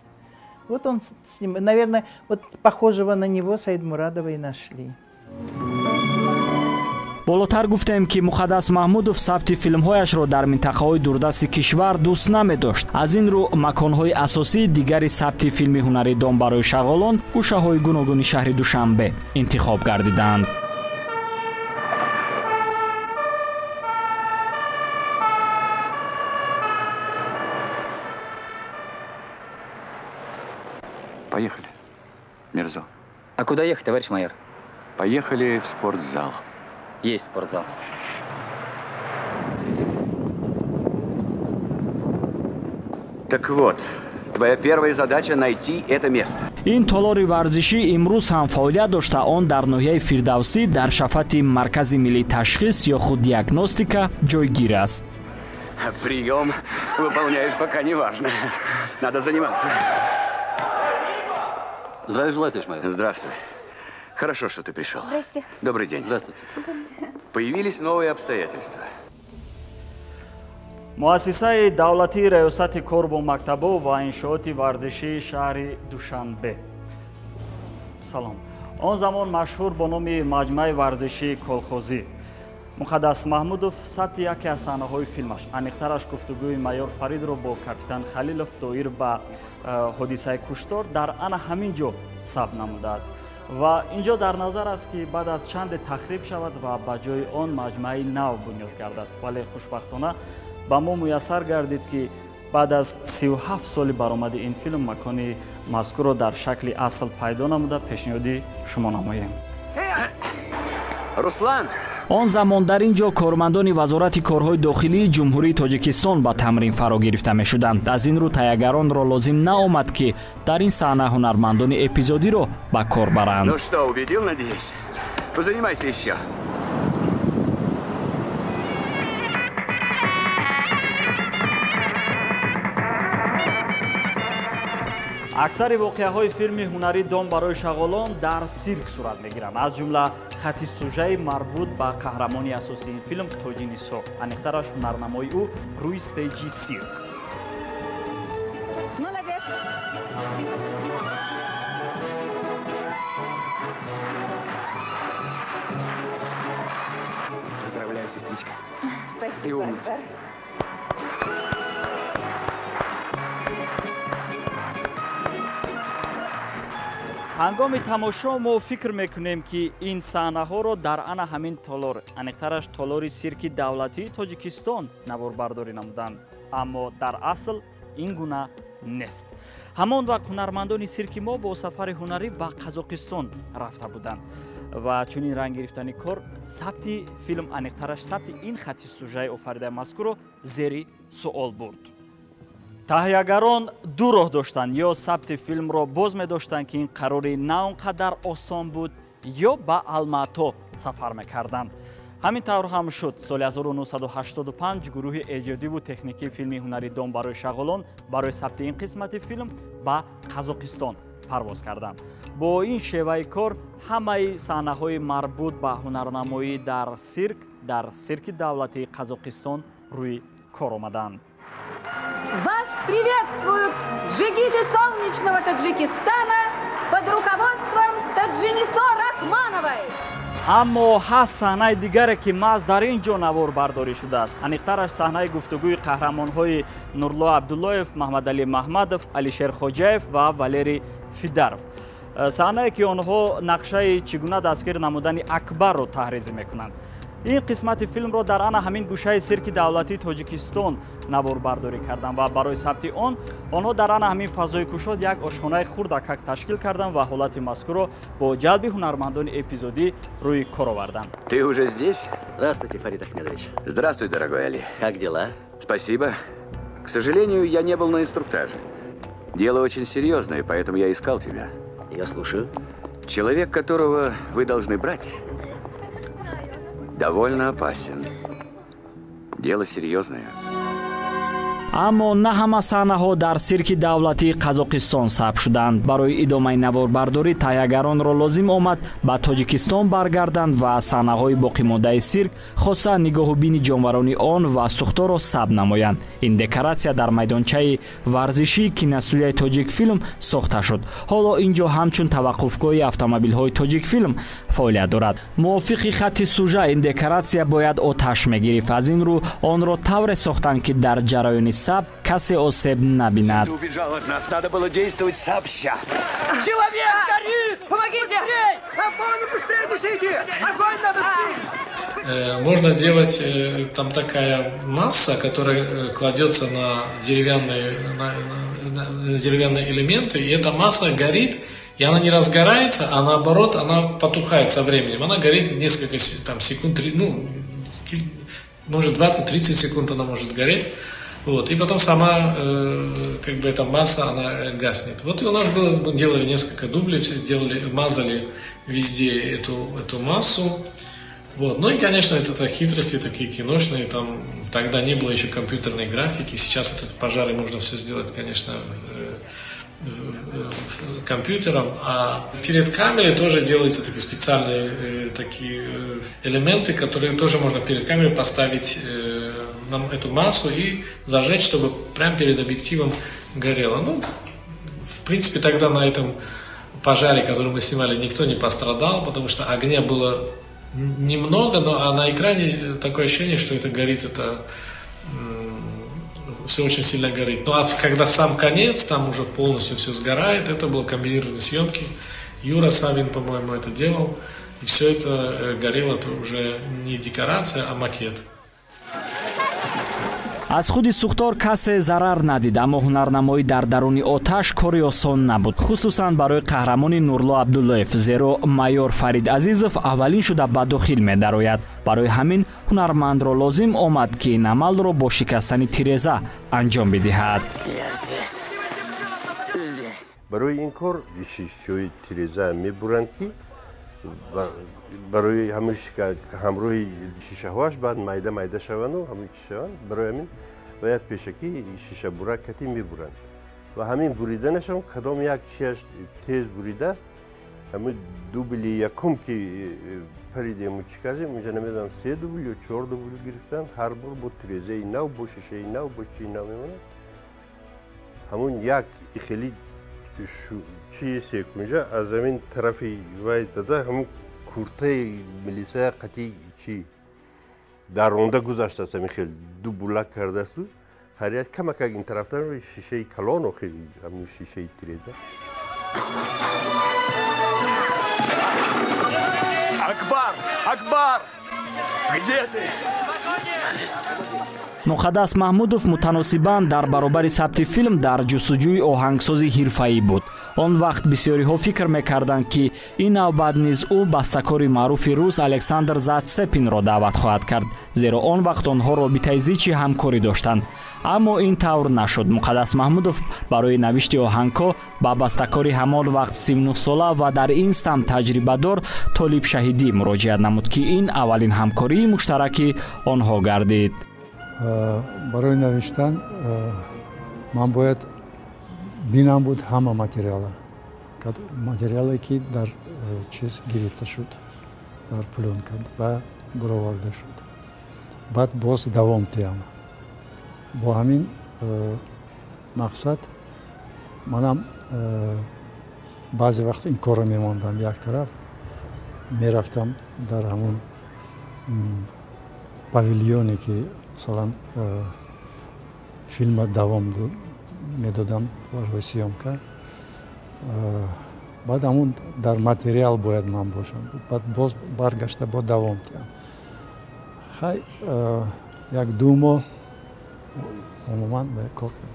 S15: Вот он с ним, наверное, вот похожего на него Саидмурадова и нашли.
S1: Болотар гуфтем, ки Муқаддас Маҳмудов сабти филмҳояшро дар минтақаҳои дурдасти кишвар дӯст намедошт. Аз ин рӯ маконҳои асосии дигари сабти филми ҳунарии «Дом барои шағолон» гӯшаҳои гуногуни шаҳри Душанбе интихоб гардиданд.
S11: Поехали, Мирзо. А куда ехать, товарищ майор? Поехали в спортзал. Есть спортзал. Так вот, твоя первая задача найти это место.
S1: Ин толори варзишӣ имрӯз ҳам фаъолият дошта, он дар ноҳияи Фирдавсӣ дар шафати Маркази миллии ташхис ё худ диагностика ҷойгир аст.
S11: Прием выполняешь пока не важно. Надо заниматься. Здравия желаю, товарищ майор. Здравствуй. Хорошо, что ты пришел.
S17: Здрасте.
S11: Добрый день. Здравствуйте. Появились новые обстоятельства.
S3: Муассисаи давлатии раёсати кор бо мактабо ва иншооти варзишии шаҳри Душанбе. Салом. Он замон машҳур бо номи маҷмӯаи варзишии колхозӣ. Муқаддас Маҳмудов сабти яке аз саҳнаҳои филмаш, аниқтараш гуфтугӯи майор Фаридро бо капитан Халилов доир ба ҳодисаи куштор дар ана ҳамин ҷо сабт намудааст. Ва инҷо дар назар аст, ки баъд аз чанде тахриб шавад ва ба ҷои он маҷмӯаи нав бунёд гардад. Вале хушбахтона ба мо муяссар гардид, ки баъд аз 37 соли баромади ин филм макони мазкурро дар шакли асл пайдо намуда пешниҳоди шумо намоем.
S11: Руслан!
S1: Он замон дар ин ҷо кормандони Вазорати корҳои дохилии Ҷумҳурии Тоҷикистон ба тамрин фаро гирифта мешуданд. Аз ин рӯ тайягаронро лозим наомад, ки дар ин саҳна ҳунармандони эпизодиро ба кор баранд.
S11: Ну что, убедил, надеюсь? Позанимайся еще.
S3: Аксари воқеаҳои филми ҳунарии «Дом барои шағолон» дар сирк сурат мегиранд, аз ҷумла хати сужаи марбут ба қаҳрамони асосии ин филм Тоҷинисо, аниқтараш ҳунарнамои ӯ рӯи стейҷи сирк.
S17: Молодец!
S11: Поздравляю, сестричка.
S17: Спасибо.
S11: Ты умница.
S3: Ҳангоми тамошо мо фикр мекунем, ки ин саҳнаҳоро дар ана ҳамин толор, аниқтараш толори сирки давлатии Тоҷикистон наворбардорӣ намуданд, аммо дар асл ин гуна нест. Ҳамон вақт ҳунармандони сирки мо бо сафари ҳунарӣ ба Қазоқистон рафта буданд ва чунин ранг гирифтани кор сабти филм, аниқтараш сабти ин хати сужаи офаридаи мазкурро зери суол бурд. Таҳиягарон ду роҳ доштанд: ё сабти филмро боз медоштанд, ки ин қарори на он қадар осон буд, ё ба Алмато сафар мекарданд. Ҳамин тавр ҳам шуд. Соли 1985 гурӯҳи эҷодиву техникии филми ҳунарии «Дом барои шағолон» барои сабти ин қисмати филм ба Қазоқистон парвоз карданд. Бо ин шеваи кор ҳамаи саҳнаҳои марбут ба ҳунарнамоӣ дар сирки давлатии Қазоқистон рӯи кор омаданд.
S9: Вас приветствуют джигиты солнечного Таджикистана под руководством Таджинисо Рахмановой.
S3: Аммо ҳаст саҳнаи дигаре, ки маҳз дар ин ҷо наворбардорӣ шудааст. Аниқтараш саҳнаи гуфтугӯи қаҳрамонҳои Нурло Абдуллоев, Маҳмадалӣ Маҳмадов, Алишер Хоҷаев ва Валерий Фидаров. Саҳнае ки онҳо нақшаи чӣ гуна дастгир намудани Акбарро таҳризӣ мекунанд. Ин қисмати филмро дар ана ҳамин гӯшаи сирки давлатии Тоҷикистон наворбардорӣ карданд ва барои сабти он онҳо дар ана ҳамин фазои кушод як ошхонаи хурдакак ташкил карданд ва ҳолати мазкурро бо ҷалби ҳунармандони эпизодӣ рӯи кор оварданд.
S11: Ты уже здесь?
S14: Здравствуйте, Фарид Ахмедович.
S11: Здравствуй, дорогой Али.
S14: Как дела?
S11: Спасибо. К сожалению, я не был на инструктаже. Дело очень серьезное, поэтому я искал тебя.
S14: Я слушаю.
S11: Человек, которого вы должны брать, довольно опасен. Дело серьезное.
S1: Аммо на ҳама саҳнаҳо дар сирки давлатии Қазоқистон сабт шуданд. Барои идомаи наворбардорӣ таҳиягаронро лозим омад ба Тоҷикистон баргарданд ва саҳнаҳои боқимондаи сирк, хоса нигоҳубини ҷонварони он ва сӯхторро сабт намоянд. Ин декоратсия дар майдончаи варзишии киностудияи Тоҷикфилм сохта шуд. Ҳоло ин ҷо ҳамчун таваққуфгоҳи автомобилҳои Тоҷикфилм фаъолият дорад. Мувофиқи хатти сужа ин декоратсия бояд оташ мегирифт. Аз ин рӯ онро тавре сохтанд, ки дар ҷараёни сабт касе осеб набинад.
S11: Ты убежал от нас, надо было действовать сообща.
S22: Человек горит! Помогите! Огонь быстрее несите! Огонь надо сбить!
S6: Можно делать там такая масса, которая кладется на деревянные элементы, и эта масса горит, и она не разгорается, а наоборот, она потухает со временем. Она горит несколько там секунд, ну, может 20-30 секунд она может гореть. Вот, и потом сама, как бы эта масса, она гаснет. Вот и у нас было, мы делали несколько дублей, делали, мазали везде эту массу. Вот. Ну и, конечно, это хитрости такие киношные, там тогда не было еще компьютерной графики, сейчас это в пожаре можно все сделать, конечно, компьютером, а перед камерой тоже делаются такие специальные такие элементы, которые тоже можно перед камерой поставить нам эту массу и зажечь, чтобы прямо перед объективом горело. Ну, в принципе, тогда на этом пожаре, который мы снимали, никто не пострадал, потому что огня было немного, но а на экране такое ощущение, что это горит, это все очень сильно горит. Ну а когда сам конец, там уже полностью все сгорает, это было комбинированные съемки. Юра Савин, по-моему, это делал. И все это горело, это уже не декорация, а макет.
S1: Аз худи сӯхтор касе зарар надид, аммо ҳунарнамоӣ дар даруни оташ кори осон набуд, хусусан барои қаҳрамони Нурло Абдуллоев, зеро майор Фарид Азизов аввалин шуда ба дохил медарояд. Барои ҳамин ҳунармандро лозим омад, ки ин амалро бо шикастани тиреза анҷом бидиҳад.
S13: Барои ин кор шишаҳои тиреза мебуранд, ки барои ҳамроҳи шишаҳоаш баъд майда майда шаванду ҳамин шаванд. Барои ҳамин бояд пешакӣ шишабурак кати мебуранд ва ҳамин буриданашон кадом як чиаш тез буридааст. Ҳамин дубли якум ки паридему чӣ кардем, унҷа намедонам се дубл ё чор дубл гирифтанд. Ҳар бор бо тирезаи нав, бо шишаи нав, бо чии нав мемонад. Ҳамун як хеле чи секунҷа аз ҳамин тарафи вай зада, ҳамун куртаи милисая қатъи чи даронда гузаштааст, ҳамин хел ду булак кардаасту ҳар як камакак ин тарафтар шишаи калон, охир ҳамун шишаи тиреза.
S22: Акбар! Акбар! Где ты?
S1: Муқаддас Маҳмудов мутаносибан дар баробари сабти филм дар ҷустуҷӯи оҳангсози ҳирфаӣ буд. Он вақт бисёриҳо фикр мекарданд, ки ин навбат низ ӯ бастакори маъруфи рус Александр Затсепинро даъват хоҳад кард, зеро он вақт онҳо робитаи зичи ҳамкорӣ доштанд. Аммо ин тавр нашуд. Муқаддас Маҳмудов барои навишти оҳангҳо ба бастакори ҳамон вақт 39-сола ва дар ин самт таҷрибадор Толиб Шаҳидӣ муроҷиат намуд, ки ин аввалин ҳамкории муштараки онҳо гардид.
S16: Барои навиштан ман бояд бинам буд ҳама материала, материале ки дар чиз гирифта шуд, дар плёнка ва бароварда шуд. Баъд боз давом диҳам. Бо ҳамин мақсад манам баъзе вақт ин корро мемондам як тараф, мерафтам дар ҳамун павилионе ки масалан филма давом медодам барои съёмка. Баъд ҳамун дар материал бояд ман бошам, баъд боз баргашта бо давом диҳам. Хай, 1-2 моҳ умуман кор кардем.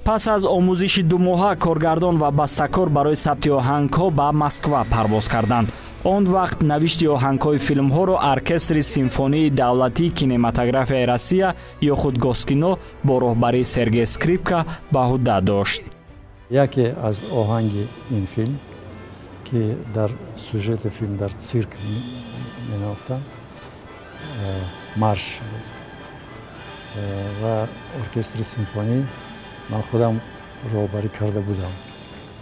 S1: Пас аз омӯзиши думоҳа коргардон ва бастакор барои сабти оҳангҳо ба Москва парвоз карданд. Он вақт навишти оҳангҳои филмҳоро Оркестри симфонии давлатии кинематографияи Россия ё худ Госкино бо роҳбарии Сергей Скрипка ба ӯҳда дошт.
S16: Яке аз оҳанги ин филм, ки дар сюжети филм дар цирк менавохтанд, марш буд ва оркестри симфонӣ ман худам роҳбарӣ карда будам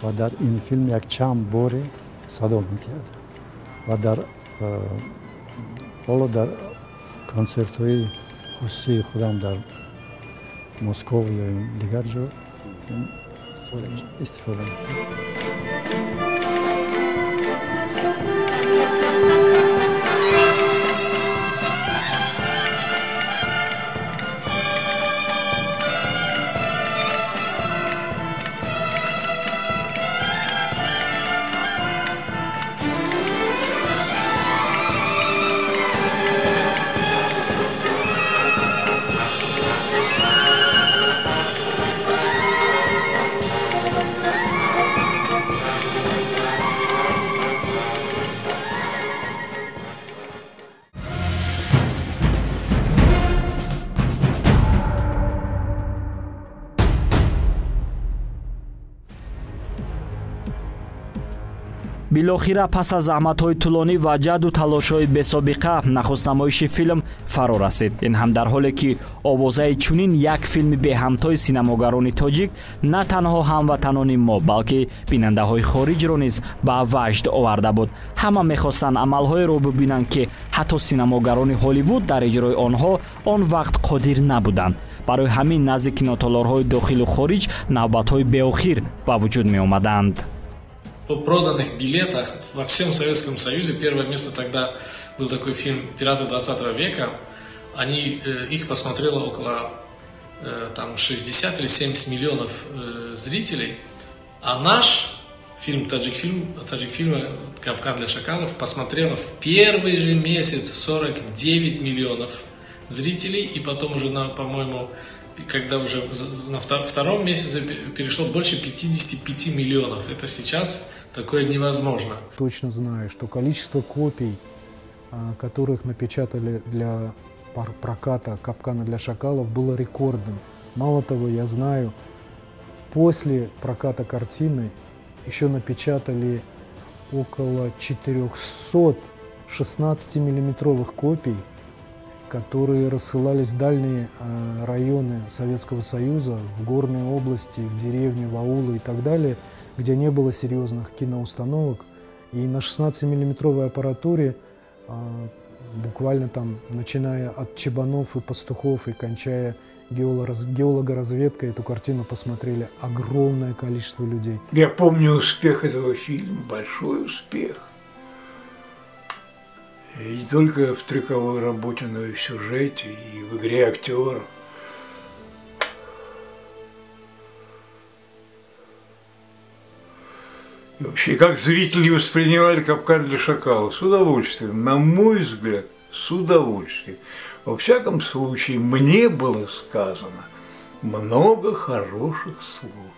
S16: ва дар ин филм якчанд боре садо медиҳад ва дар ҳоло дар консертҳои хусусии худам дар Москов ё дигар ҷо истифода мекунам.
S1: Билохира пас аз заҳматҳои тӯлонӣ ва ҷаҳду талошҳои бесобиқа нахуст намоиши филм фаро расид. Ин ҳам дар ҳоле ки овозаи чунин як филми беҳамтои синамогарони тоҷик на танҳо ҳамватанони мо, балки бинандаҳои хориҷро низ ба ваҷд оварда буд. Ҳама мехостанд амалҳоеро бибинанд, ки ҳатто синамогарони Ҳолливуд дар иҷрои онҳо он вақт қодир набуданд. Барои ҳамин назди кинотолорҳои дохилу хориҷ навбатҳои беохир ба вуҷуд меомаданд.
S6: По проданных билетах во всем Советском Союзе первое место тогда был такой фильм «Пираты 20 века». Они, их посмотрело около там, 60 или 70 миллионов зрителей. А наш фильм, таджикфильм «Капкан для шакалов» посмотрело в первый же месяц 49 миллионов зрителей. И потом уже, по-моему, когда уже на втором месяце перешло больше 55 миллионов. Это сейчас такое невозможно.
S5: Точно знаю, что количество копий, которых напечатали для проката «Капкана для шакалов», было рекордным. Мало того, я знаю, после проката картины еще напечатали около 416-миллиметровых копий, которые рассылались в дальние районы Советского Союза, в горные области, в деревни, в аулы и так далее, где не было серьезных киноустановок. И на 16-миллиметровой аппаратуре, буквально там, начиная от чебанов и пастухов и кончая геологоразведкой, эту картину посмотрели огромное количество людей.
S21: Я помню успех этого фильма, большой успех. И не только в трюковой работе, но и в сюжете, и в игре актеров. И вообще, как зрители воспринимали «Капкан для шакалов»? С удовольствием. На мой взгляд, с удовольствием. Во всяком случае, мне было сказано много хороших слов.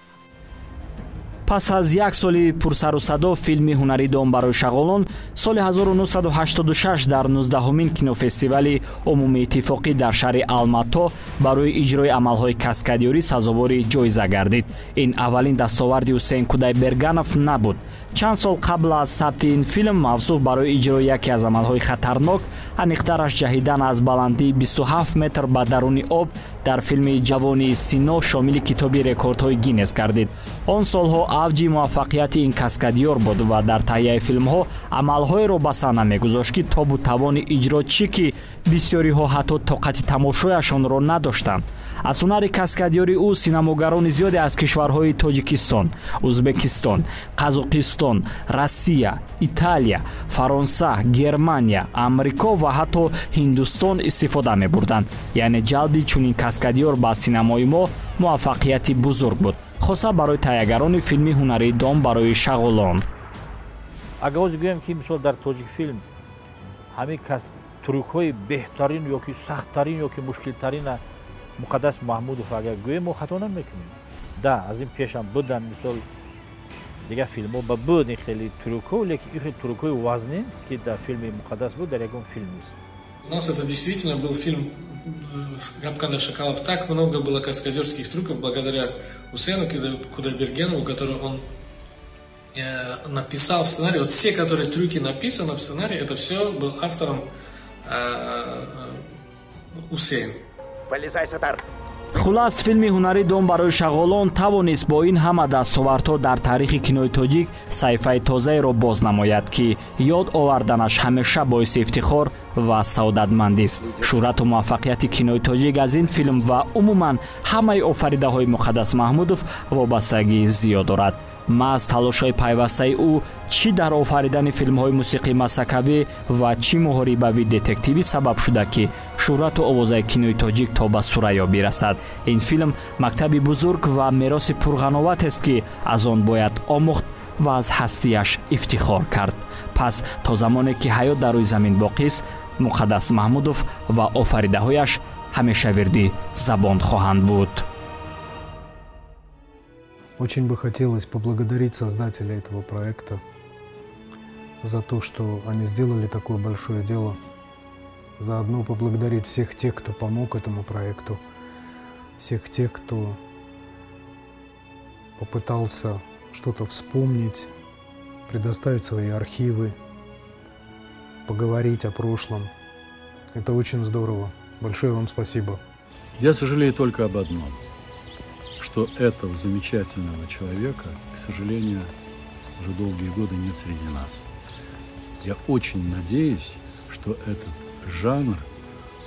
S1: Пас аз як соли пурсару садо филми ҳунари дом барои шағолон соли 1986 дар 19-умин кинофестивали умумииттифоқӣ дар шаҳри Алмато барои иҷрои амалҳои каскадёрӣ сазовори ҷоиза гардид. Ин аввалин дастоварди Ҳусейн Кудайберганов набуд. Чанд сол қабл аз сабти ин филм мавсуф барои иҷрои яке аз амалҳои хатарнок, аниқтараш ҷаҳидан аз баландии 27 метр ба даруни об дар филми ҷавонии Сино шомили китоби рекордҳои Гиннес гардид. Он солҳо авҷи муваффақияти ин каскадёр буд ва дар таҳияи филмҳо амалҳоеро ба саҳна мегузошт, ки тобу тавони иҷро чӣ ки бисёриҳо ҳатто тоқати тамошояшонро надоштанд. Аз ҳунари каскадёри ӯ синамогарони зиёде аз кишварҳои Тоҷикистон, Ӯзбекистон, Қазоқистон, Россия, Италия, Фаронса, Германия, Амрико ва ҳатто Ҳиндустон истифода мебурданд. Яъне ҷалби чунин каскадёр ба синамои мо муваффақияти бузург буд. Хоса барои таҳиягарони филми ҳунарии «Дом барои шағолон».
S4: Агар ҳозир гӯем, ки мисол дар Тоҷикфилм ҳамин трюкҳои беҳтарин ёки сахттарин ёки мушкилтарина Муқаддас Маҳмудов агар гӯем, мо хато намекунем. Да, аз ин пешам буданд, мисол, дигар филмҳо ба буд ин хеле трюкҳо, лекин ин хеле трюкҳои вазнин, ки дар филми Муқаддас буд, дар ягон филм нест.
S6: У нас это действительно был фильм «Капкан для шакалов». Так много было каскадерских трюков благодаря Усену Кудайбергенову, который он написал в сценарии. Вот все, которые трюки написаны в сценарии, это все был автором Усейн.
S10: Вылезай, Сатар!
S1: Хулас, филми ҳунарии «Дом барои шағолон» тавонист бо ин ҳама дастовардҳо дар таърихи кинои тоҷик саҳифаи тозаеро боз намояд, ки ёд оварданаш ҳамеша боиси ифтихор ва саодатмандист. Шӯҳрату муваффақияти кинои тоҷик аз ин филм ва умуман ҳамаи офаридаҳои Муқаддас Маҳмудов вобастагии зиёд дорад. Маҳз талошҳои пайвастаи ӯ чӣ дар офаридани филмҳои мусиқии масакавӣ ва чӣ муҳорибавӣ детективӣ сабаб шуда, ки шӯҳрату овозаи кинои тоҷик то ба Сурайё бирасад. Ин филм мактаби бузург ва мероси пурғановатест, ки аз он бояд омӯхт ва аз ҳастияш ифтихор кард. Пас то замоне ки ҳаёт дар рӯи замин боқист, Муқаддас Маҳмудов ва офаридаҳояш ҳамеша вирди забон хоҳанд буд.
S5: Очень бы хотелось поблагодарить создателей этого проекта за то, что они сделали такое большое дело. Заодно поблагодарить всех тех, кто помог этому проекту, всех тех, кто попытался что-то вспомнить, предоставить свои архивы, поговорить о прошлом. Это очень здорово. Большое вам спасибо.
S12: Я сожалею только об одном, что этого замечательного человека, к сожалению, уже долгие годы нет среди нас. Я очень надеюсь, что этот жанр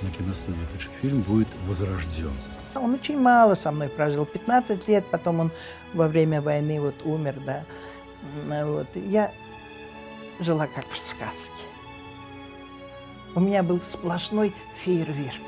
S12: на киностудии «Таджикфильм» будет возрожден.
S15: Он очень мало со мной прожил, 15 лет, потом он во время войны вот умер, да. Вот. Я жила как в сказке. У меня был сплошной фейерверк.